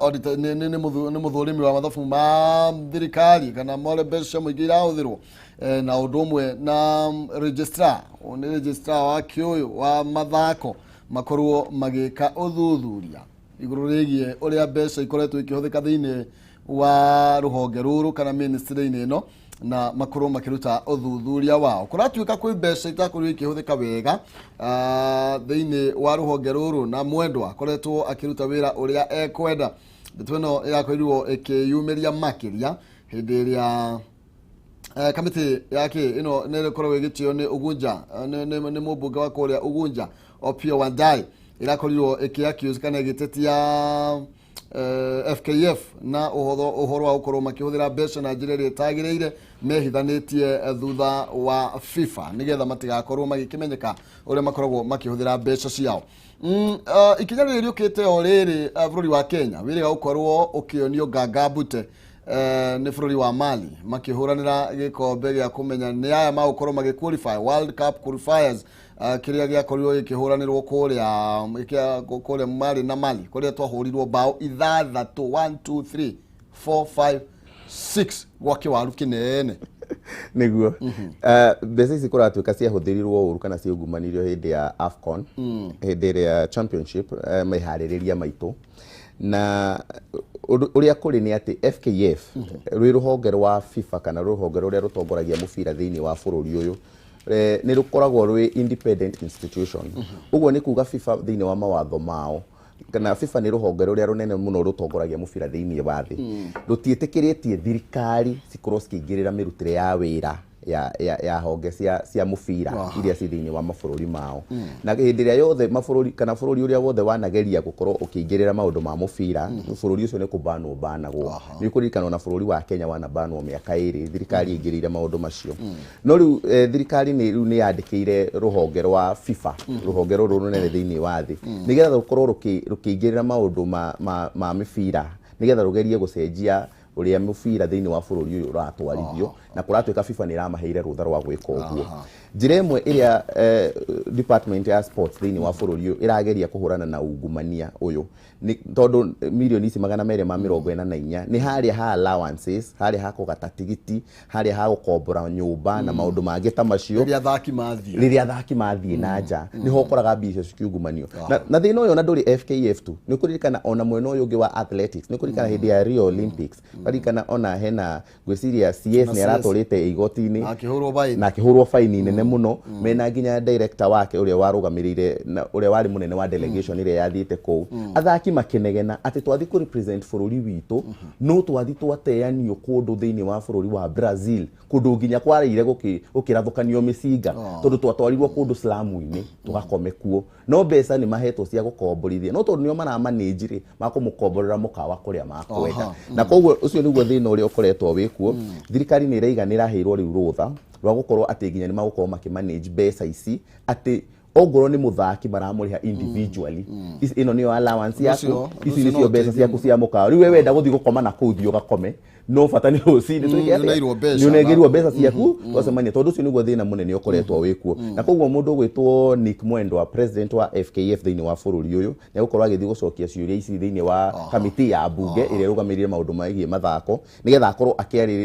auditor, nĩ mũthũrimi wa mathabu ma thirikari kana more mbeca cia mũingĩ irahũthĩrwo, na ũndũ ũmwe na registrar, ũyũ nĩ registrar wa kĩũyũ wa mathako, makorwo magĩka ũthuthuria igũrũ rĩgiĩ ũrĩa mbeca ikoretwo ikĩhũthĩka thĩinĩ wa rũhonge rũrũ kana ministry-inĩ ĩno, na makorwo makĩruta ũthuthuria wao. Kũratuĩka kwĩ mbeca itakorirwo ikĩhũthĩka wega thĩinĩ wa rũhonge rũrũ, na Mwendwa akoretwo akĩruta wĩra ũrĩa ekwenda. Ndeto ĩno ĩrakorirwo ĩkĩyumĩria makĩria hĩndĩ ĩrĩa kamĩtĩ yake ĩno nĩ ĩkoragwo ĩgĩtio nĩ Ugunja, nĩ mũmbunge wa kũrĩa Ugunja Opiyo Wandayi, ĩrakorirwo ĩkĩ accuse kana ĩgĩtetia FKF na ũhoro wa gũkorwo makĩhũthĩra mbeca na njĩra ĩrĩa ĩtagĩrĩire, mehithanĩtie thutha wa FIFA nĩgetha matigakorwo magĩkĩmenyeka ũrĩa makoragwo makĩhũthĩra mbeca ciao. Ikinya rĩrĩ rĩũkĩte o rĩrĩ bũrũri wa Kenya wĩrĩga gũkorwo ũkĩonio nganga mbute nĩ bũrũri wa Mali makĩhũranĩra gĩkombe gĩa kũmenya nĩ aya magũkorwo magĩ qualify World Cup qualifiers, kĩrĩa gĩakorirwo gĩkĩhũranĩrwo kũrĩa Mali na Mali kũrĩa twahũrirwo bao ithathatũ, 1 2 3 4 5 6 gwa kĩwaru kĩnene. Nĩguo mbeca ici kũratuĩka ciahũthĩrirwo ũru kana ciungumanirio hĩndĩ ya AFCON, hĩndĩ ĩrĩa championship, meharĩrĩria maitũ. Na ũrĩa kũrĩ nĩ atĩ FKF rwĩ rũhonge rwa FIFA kana rũhonge rũrĩa rũtongoragia mũbira thĩinĩ wa bũrũri ũyũ, nĩ rũkoragwo rwĩ independent institution. Ũguo nĩ kuga FIFA thĩinĩ wa mawatho mao, kana FIFA nĩ rũhonge rũrĩa rũnene mũno rũtongoragia mũbira thĩinĩ wa thĩ, rũtiĩtĩkĩrĩtie thirikari cikorwo cikĩingĩrĩra mĩrutĩre ya wĩra ya honge cia mũbira iria ci thĩinĩ wa mabũrũri mao. Na hĩndĩ ĩrĩa yothe mabũrũri kana bũrũri ũrĩa wothe wanageria gũkorwo ũkĩingĩrĩra maũndũ ma mũbira, bũrũri ũcio nĩ kũbanwo banagwo. Nĩ ũkũririkana ona bũrũri wa Kenya wanabanwo mĩaka 2 thirikari ĩingĩrĩire maũndũ macio. No rĩu thirikari nĩ rĩu nĩ yandĩkĩire rũhonge rwa FIFA, rũhonge rũrũ rũnene thĩinĩ wa thĩ, nĩgetha rũkorwo rũkĩingĩrĩra maũndũ ma mĩbira, nĩgetha rũgerie gũcenjia ũrĩa mũbira thĩinĩ wa bũrũri ũyũ ũratwarithio. Na kũratuĩka FIFA nĩ ĩramaheire rũtha rwa gwĩka ũguo. Njĩra ĩmwe ĩrĩa department ya sports thĩinĩ wa bũrũri ũyũ ĩrageria kũhũrana na ungumania ũyũ nĩ tondũ mirioni ici 244 nĩ harĩa ha allowances, harĩa ha kũgata tigiti, harĩa ha gũkombora nyũmba na maũndũ mangĩ ta macio. Rĩrĩa athaki mathiĩ. Rĩrĩa athaki mathiĩ na nja nĩho ũkoraga mbia icio cikiungumanio. Na thĩna ũyũ ona ndũrĩ FKF tu. Nĩ ũkũririkana ona mwena ũyũ ũngĩ wa athletics, nĩ ũkũririkana hĩndĩ ya Rio Olympics, ũkaririkana ona hena ngwĩciria CS Na nĩ CS. aratwarĩte igoti-inĩ. Akĩhũrwo baini. Na akĩhũrwo baini nene mũno mena nginya director wake ũrĩa warũgamĩrĩire na ũrĩa warĩ mũnene wa delegation ĩrĩa yathiĩte kũu. Athaki makĩnegena atĩ twathi kũ represent bũrũri witũ, no twathi twateanio kũndũ thĩinĩ wa bũrũri wa Brazil, kũndũ nginya kwarĩire gũkĩrathũkanio mĩcinga, tondũ twatwarirwo kũndũ slamu-inĩ tũgakome kuo. No mbeca nĩ mahetwo cia gũkomborithia, no tondũ nĩo maramanĩnji rĩ, makũmũkomborera mũkawa kũrĩa makwenda. Na koguo ũcio nĩguo thĩna ũrĩa ũkoretwo wĩkuo. Thirikari nĩ ĩraiga nĩ ĩraheirwo rĩu rũtha rwa gũkorwo atĩ nginya nĩ magũkorwo makĩmanage mbeca ici, atĩ ongorwo nĩ mũthaki maramũrĩha individually. Ĩno nĩyo allowance yaku, Ũcio ici ũcio nĩcio no mbeca ũteithie ciaku cia mũkawa. Rĩu we wenda gũthiĩ gũkoma na kũu, thiĩ ũgakome. No bata nĩ rũcinĩ twĩke atĩa? Nĩũneirwo mbeca. Nĩũnengeirwo mbeca ciaku twacemania, tondũ ũcio nĩguo thĩna mũnene ũkoretwo wĩkuo. Na koguo mũndũ ũgwĩtwo Nick Mwendwa, president wa FKF thĩinĩ wa bũrũri ũyũ, nĩ egũkorwo agĩthiĩ gũcokia ciũria ici thĩinĩ wa kamĩtĩ ya mbunge ĩrĩa ĩrũgamĩrĩire maũndũ megiĩ mathako, nĩgetha akorwo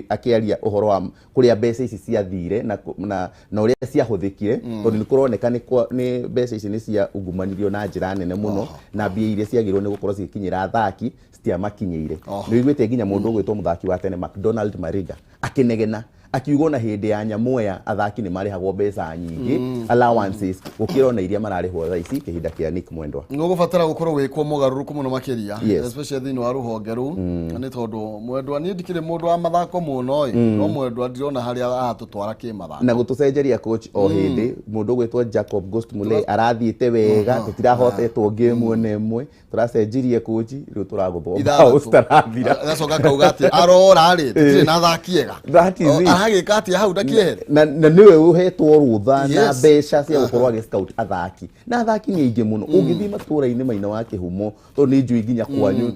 akĩaria ũhoro wa kũrĩa mbeca ici ciathire na ũrĩa ciahũthĩkire, tondũ nĩ kũroneka nĩ mbeca ici nĩ ciaungumanirio na njĩra nene mũno, na mbia iria ciagĩrĩirwo nĩ gũkorwo cigĩkinyĩra athaki citiamakinyĩire. Nĩ ũiguĩte nginya mũndũ ũgwĩtwo mũthaki wa tene McDonald Mariga akĩnegena akiuga ona hĩndĩ ya Nyamweya athaki nĩ marĩhagwo mbeca nyingĩ, allowances, gũkĩra ona iria mararĩhwo thaa ici kĩhinda kĩa Nick Mwendwa. Nĩ ũgũbatara gũkorwo gwĩkwo mogarũrũku mũno makĩria, especially thĩinĩ wa rũhonge rũu, nĩ tondũ Mwendwa, niĩ ndikĩrĩ mũndũ wa mathako mũno ĩ, no Mwendwa ndirona harĩa aratũtwara kĩmathako. Na gũtũcenjeria coach o hĩndĩ, mũndũ ũgwĩtwo Jacob Ghost Mulee arathiĩte wega, tũtirahotetwo game ona ĩmwe, tũracenjirie coach, rĩu tũragũthwo mbaũ citarathira. Agacoka akauga atĩ arora rĩ, tũtirĩ na athaki ega. That is it. Aragĩka atĩa hau ndakĩehere? Na nĩwe ũhetwo rũtha na mbeca cia gũkorwo agĩ scout athaki, na athaki nĩ aingĩ mũno. Ũngĩthiĩ matũra-inĩ maina wa kĩhumo, tondũ nĩ njũĩ nginya kwanyu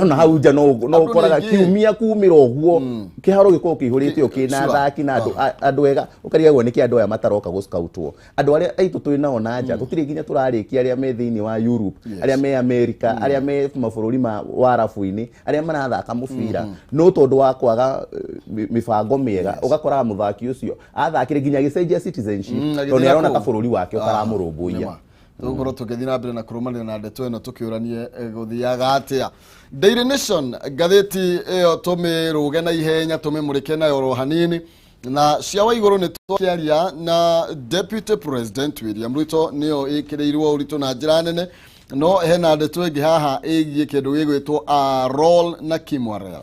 na hau nja, no Andũ nĩ ũkoraga aingĩ. kiumia kumĩra ũguo kĩharo gĩkoragwo kĩihũrĩte o kĩna athaki na andũ ega, ũkarigagwo nĩkĩ andũ aya mataroka gũscoutwo. Andũ arĩa aitũ twĩ nao na nja tũtirĩ nginya tũrarĩkia, arĩa me thĩinĩ wa Europe, arĩa me America, arĩa me mabũrũri ma warabu-inĩ, arĩa marathaka mũbira, no tondũ wa kwaga mĩbango mĩega, ũgakoraga mũthaki ũcio athakire nginya agĩcenjia citizenship, agĩthiĩ tondũ nĩ arona na ta kũu. bũrũri wake ũtaramũrũmbũiya. Nĩma. Tũgũkorwo tũgĩthiĩ na mbere na kũrũmanĩrĩra na ndeto ĩno, tũkĩũranie gũthiaga atĩa. Daily Nation ngathĩti ĩyo tũmĩrũge na ihenya, tũmĩmũrĩke nayo oro hanini, na cia wa igũrũ nĩ tũkĩaria na Deputy President William Ruto, nĩyo ĩkĩrĩirwo ũritũ na njĩra nene. No hena ndeto ĩngĩ haha ĩgiĩ kĩndũ gĩgwĩtwo Arol na Kimwarel.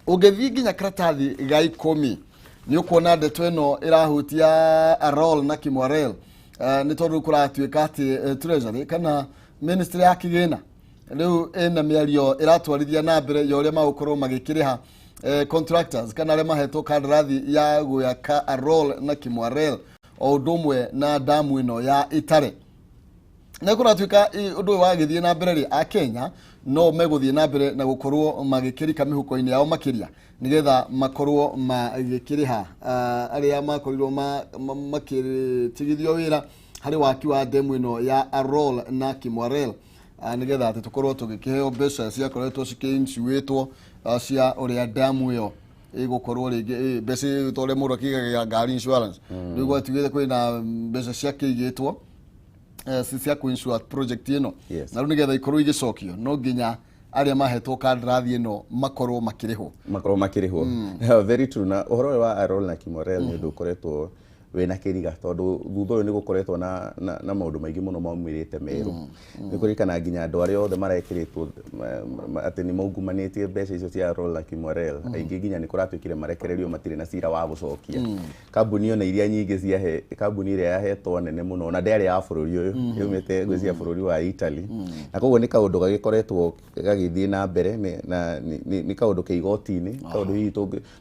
Ũngĩthiĩ nginya karatathi ga 10 nĩ ũkuona ndeto ĩno ĩrahutia Arol na Kimwarel. Nĩ tondũ kũratuĩka atĩ Treasury kana ministry ya kĩgĩna rĩu ĩna mĩario ĩratwarithia na mbere ya ũrĩa magũkorwo magĩkĩrĩha contractors kana arĩa mahetwo kandarathi ya gwaka Arol na Kimwarel, o ũndũ ũmwe na damu ĩno ya Itare. Na kũratuĩka ũndũ ũyũ wagĩthiĩ na mbere rĩ, Akenya no megũthiĩ na mbere na gũkorwo magĩkĩrika mĩhuko-inĩ yao makĩria, nĩgetha makorwo magĩkĩrĩha arĩa makorirwo makĩtigithio wĩra harĩ waki wa demu ĩno ya Arol na Kimwarel, nĩgetha atĩ tũkorwo tũgĩkĩheo mbeca ciakoretwo cikĩincuĩtwo cia ũrĩa damu ĩyo ĩgũkorwo rĩngĩ mbeca ta ũrĩa mũndũ akĩigagĩra ngari insurance. Rĩu gwatuĩkĩte kwĩna mbeca ciakĩigĩtwo cia kũ-insure project ĩno, na rĩu nĩgetha ikorwo igĩcokio no nginya arĩa mahetwo kandarathi ĩno makorwo makĩrĩhwo. Makorwo makĩrĩhwo. Very true. Na ũhoro ũyũ wa Arol na Kimorel nĩ ũndũ ũkoretwo wĩna kĩriga, tondũ thutha ũyũ nĩ gũkoretwo na maũndũ maingĩ mũno maumĩrĩte merũ. Nĩ kũririkana nginya andũ arĩa othe marekĩrĩtwo atĩ nĩ maungumanĩtie mbeca icio cia Arol na Kimorel, aingĩ nginya nĩ kũratuĩkire marekererio, matirĩ na cira wa gũcokia. Kambuni ona iria nyingĩ ciahe, kambuni ĩrĩa yahetwo nene mũno na ndĩarĩ ya bũrũri ũyũ, yumĩte ngwĩciria bũrũri wa Italy. Na koguo nĩ kaũndũ gagĩkoretwo gagĩthiĩ na mbere na nĩ kaũndũ ke igoti-inĩ, kaũndũ hihi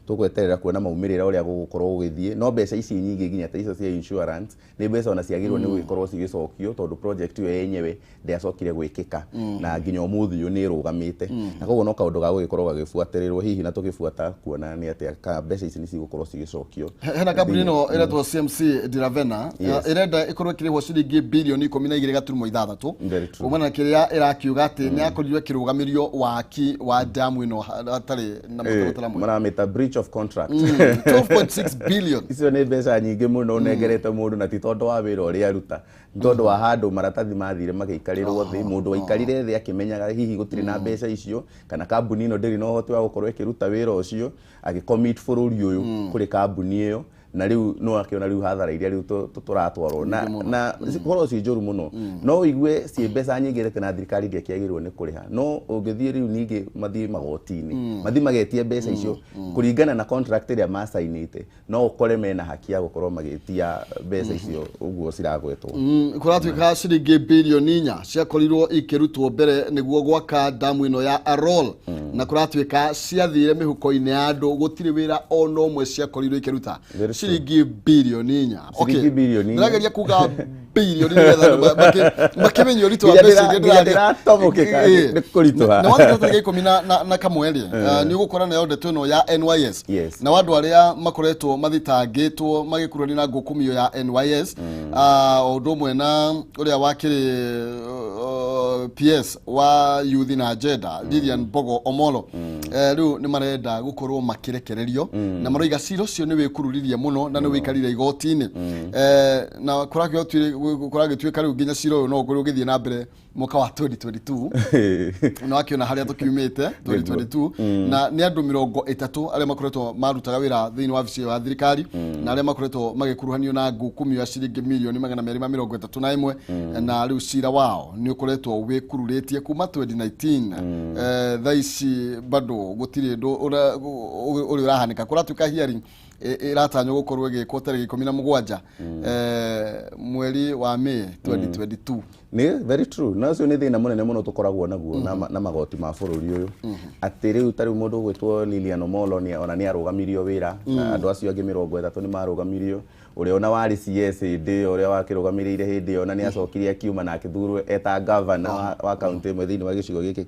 tũgweterera kuona maumĩrĩra ũrĩa gũgũkorwo gũgĩthiĩ. No mbeca ici nyingĩ nginya ta icio cia insurance nĩ mbeca ona ciagĩrĩirwo nĩ gũgĩkorwo cigĩcokio, tondũ project ĩyo yenyewe ndĩacokire gwĩkĩka na nginya ũmũthĩ ũyũ nĩ ĩrũgamĩte. Na koguo no kaũndũ ga gũgĩkorwo gagĩbuatĩrĩrwo hihi na tũgĩbuata kuona nĩ atĩa ka mbeca ici nĩ cigũkorwo cigĩcokio. Hena kambuni ĩno ĩretwo CMC Di Ravenna, ĩrenda ĩkorwo ĩkĩrĩhwo ciringi bilioni 12.6 Very true. kumana na kĩrĩa ĩrakiuga atĩ nĩ yakorirwo ĩkĩrũgamĩrio waki wa damu ĩno hatarĩ na mũtaratara mwega. Maramĩta breach of contract. 12.6 billion. Icio nĩ mbeca nyingĩ mũno ũnengerete mũndũ, na ti tondũ wa wĩra ũrĩa aruta, nĩ tondũ wa handũ maratathi mathire magĩikarĩrwo thĩ. Mũndũ waikarire thĩ akĩmenyaga hihi gũtirĩ na mbeca icio, kana kambuni ĩno ndĩrĩ na ũhoti wa gũkorwo ĩkĩruta wĩra ũcio, agĩcommit bũrũri ũyũ kũrĩ kambuni ĩyo, na rĩu no akĩona rĩu hathara iria rĩu tũratwarwo na cikorwo ciĩ njũru mũno. No ũigue ciĩ mbeca nyingĩ reke na thirikari ndĩakĩagĩrĩirwo nĩ kũrĩha, no ũngĩthiĩ rĩu ningĩ mathiĩ magoti-inĩ, mathiĩ magetie mbeca icio kũringana na contract ĩrĩa macainĩte, no ũkore mena haki ya gũkorwo magĩtia mbeca icio ũguo ciragwetwo. Kũratuĩka ciringi bilioni 4 ciakorirwo ikĩrutwo mbere nĩguo gwaka damu ĩno ya Arol, na kũratuĩka ciathire mĩhuko-inĩ ya andũ, gũtirĩ wĩra ona ũmwe ciakorirwo ikĩruta. Very true. Ciringi birioni 4. Ciringi birioni 4. Ndĩrageria kuga birioni nĩgetha andũ makĩmenye ũritũ wa Nginya mbeca iria nginya ndĩraria. ndĩratomokeka, nĩ kũritũha. Na wathiĩ tarĩki 11 rĩ, nĩ ũgũkora nayo ndeto ĩno ya NYS. Yes. Na andũ arĩa makoretwo mathitangĩtwo magĩkuruhanio na ngũkũmio ya NYS, o ũndũ ũmwe na ũrĩa wakĩrĩ PS wa youth na agenda, Lilian Mbogo Omolo. Rĩu nĩ marenda gũkorwo makĩrekererio na maroiga cira ũcio nĩ wĩkururirie mũno na nĩ wĩikarire igoti-inĩ. Na kũragĩtuĩka rĩu nginya cira ũyũ no ũkorwo ũgĩthiĩ na mbere mwaka wa 2022, na wakĩona harĩa tũkiumĩte 2022. Na nĩ andũ 30 arĩa makoretwo marutaga wĩra thĩinĩ wa wabici ĩyo ya thirikari na arĩa makoretwo magĩkuruhanio na ngukumio ya ciringi mirioni 231, na rĩu cira wao nĩ ũkoretwo wĩkururĩtie kuma 2019. Thaa ici bado gũtirĩ ũndũ ũrĩa ũrahanĩka. Kũratuĩka hearing ĩratanywo gũkorwo ĩgĩkwo tarĩki 17 mweri wa May 2022. Nĩ very true, na ũcio nĩ thĩna mũnene mũno tũkoragwo naguo na magoti ma bũrũri ũyũ, atĩ rĩu ta rĩu mũndũ ũgwĩtwo Lilian Omolo ona nĩ arũgamirio wĩra, na andũ acio angĩ 30 nĩ marũgamirio. Ũrĩa ona warĩ CS hĩndĩ ĩyo, ũrĩa wakĩrũgamĩrĩire hĩndĩ ĩyo, na nĩ acokire akiuma na akĩthurwo eta gavana wa kaunti ĩmwe thĩinĩ wa gĩcigo gĩkĩ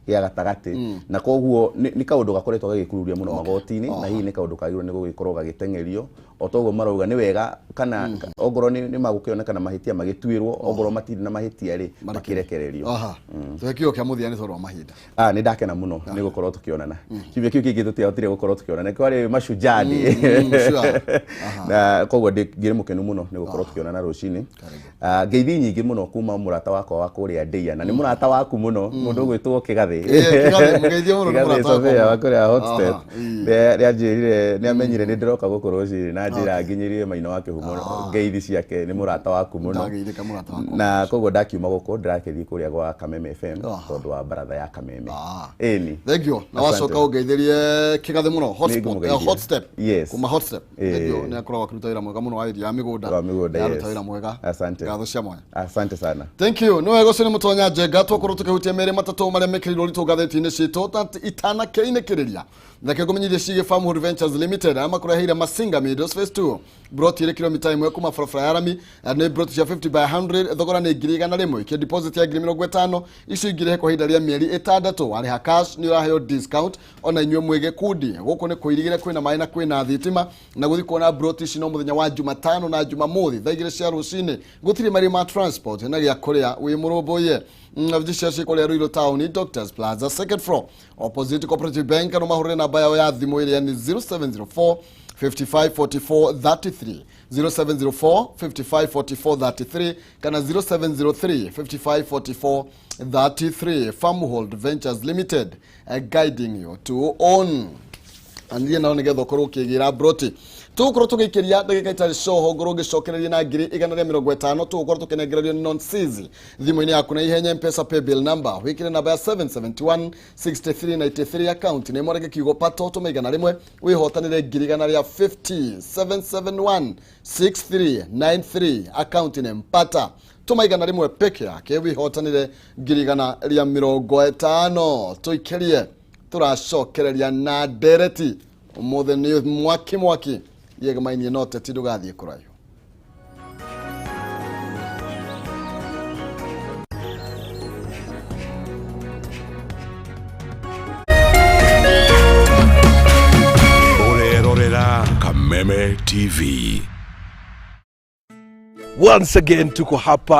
kĩa gatagatĩ. Na koguo nĩ kaũndũ gakoretwo gagĩkururia mũno magoti-inĩ, na hihi nĩ kaũndũ kagĩrĩirwo nĩ gũgĩkorwo gagĩteng'erio o toguo marauga nĩ wega, kana ongorwo nĩ magũkĩonekana mahĩtia magĩtuĩrwo, ongorwo matirĩ na mahĩtia rĩ, makĩrekererio. Aha, tũhe kiugo kĩa mũthia nĩ tondũ wa mahinda. Ah, nĩ ndakena mũno nĩ gũkorwo tũkĩonana. Kiumia kĩu kĩngĩ tũtiahotire gũkorwo tũkĩonana, kwarĩ Mashujaa Day. Sure. Na koguo ngĩrĩ mũkenu mũno nĩ gũkorwo tũkĩonana rũcinĩ. Ah, ngeithi nyingĩ mũno kuma mũrata wakwa wa kũrĩa Ndeia, na nĩ mũrata waku mũno, mũndũ ũgwĩtwo Kĩgathĩ. Kĩgathĩ, mũgeithie mũno, nĩ Kĩgathĩ mũrata wakwa Sofia mũno. wa kũrĩa Hot Step. Nĩ amenyire nĩ ndĩroka gũkũ rũcinĩ na njĩra nginyĩrie maina wa kĩhumo ngeithi ciake, nĩ mũrata waku mũno. Ndageithĩka mũrata wakwa. Na koguo ndakiuma gũkũ ndĩrakĩthiĩ kũrĩa gwa Kameme FM tondũ wa baratha ya Kameme. Ĩni. Thank you. Na Asante. wacoka ũngeithĩrie Kĩgathĩ mũno. Hotspot, Nĩngũmũgeithia. Hot Step. Yes. Kuma Hot Step. Thank you. Nĩ akoragwo akĩruta wĩra mwega mũno wa iria ya mĩgũnda. Wa mĩgũnda, Nĩ aruta yes. wĩra mwega. Asante. Ngatho cia mwanya. Asante sana. Thank you. Nĩ wega, ũcio nĩ Mũtonya Njenga. Twakorwo tũkĩhutia merĩ matatũ marĩa mekĩrĩirwo ũritũ ngathĩti-inĩ citũ ta itanakĩinĩkĩrĩria. Reke ngũmenyithie ciĩgiĩ Farmhood Ventures Limited, arĩa makũreheire Masinga Meadows Phase 2, broti ĩrĩ kilomita 1 kuma barabara ya rami, na nĩ broti cia 50 by 100. Thogora nĩ 100,000, ikia deposit ya 50,000, icio ingĩrĩhe kwa ihinda rĩa mĩeri 6. Warĩha cash nĩ ũraheo discount. Ona inyuĩ mwĩ gĩkundi gũkũ nĩ kũirigĩre, kwĩna maĩ na kwĩna thitima. Na gũthiĩ kuona broti ici no mũthenya wa Jumatano na Jumamothi thaa 2 cia rũcinĩ. Gũtirĩ marĩ ma transport na gĩa kũrĩa wĩ mũrũmbũiye. Wabici cia ciĩ kũrĩa Ruiru Town, Doctors Plaza, second floor, opposite Cooperative Bank. No mahũrĩre namba yao ya thimũ ĩrĩa nĩ 0704 55 44 33, 0704 55 44 33 kana 0703 55 44 33. Farmhold Ventures Limited, guiding you to own. Anithie nao nĩgetha ũkorwo ũkĩgĩra broti. Tũgũkorwo tũgĩikĩria ndagĩka itarĩ coho, ngorwo ngĩcokereria na 150,000 tũgũkorwo tũkĩnengererio nĩ Nonsizi thimũ-inĩ yaku na ihenya. Mpesa paybill number wĩkĩre namba ya 771 6393, account nĩ mwareke kiugo pato, tũme 100 wĩhotanĩre 150,000. 771 6393, account nĩ mpata, tũma 100 peke yake wĩhotanĩre 150,000. Tũikĩrie, tũracokereria na ndereti ũmũthĩ nĩ mwaki mwaki yegmainie no teti, ndũgathiĩ kũraihu. Ũrerorera Kameme TV. Once again tuko hapa.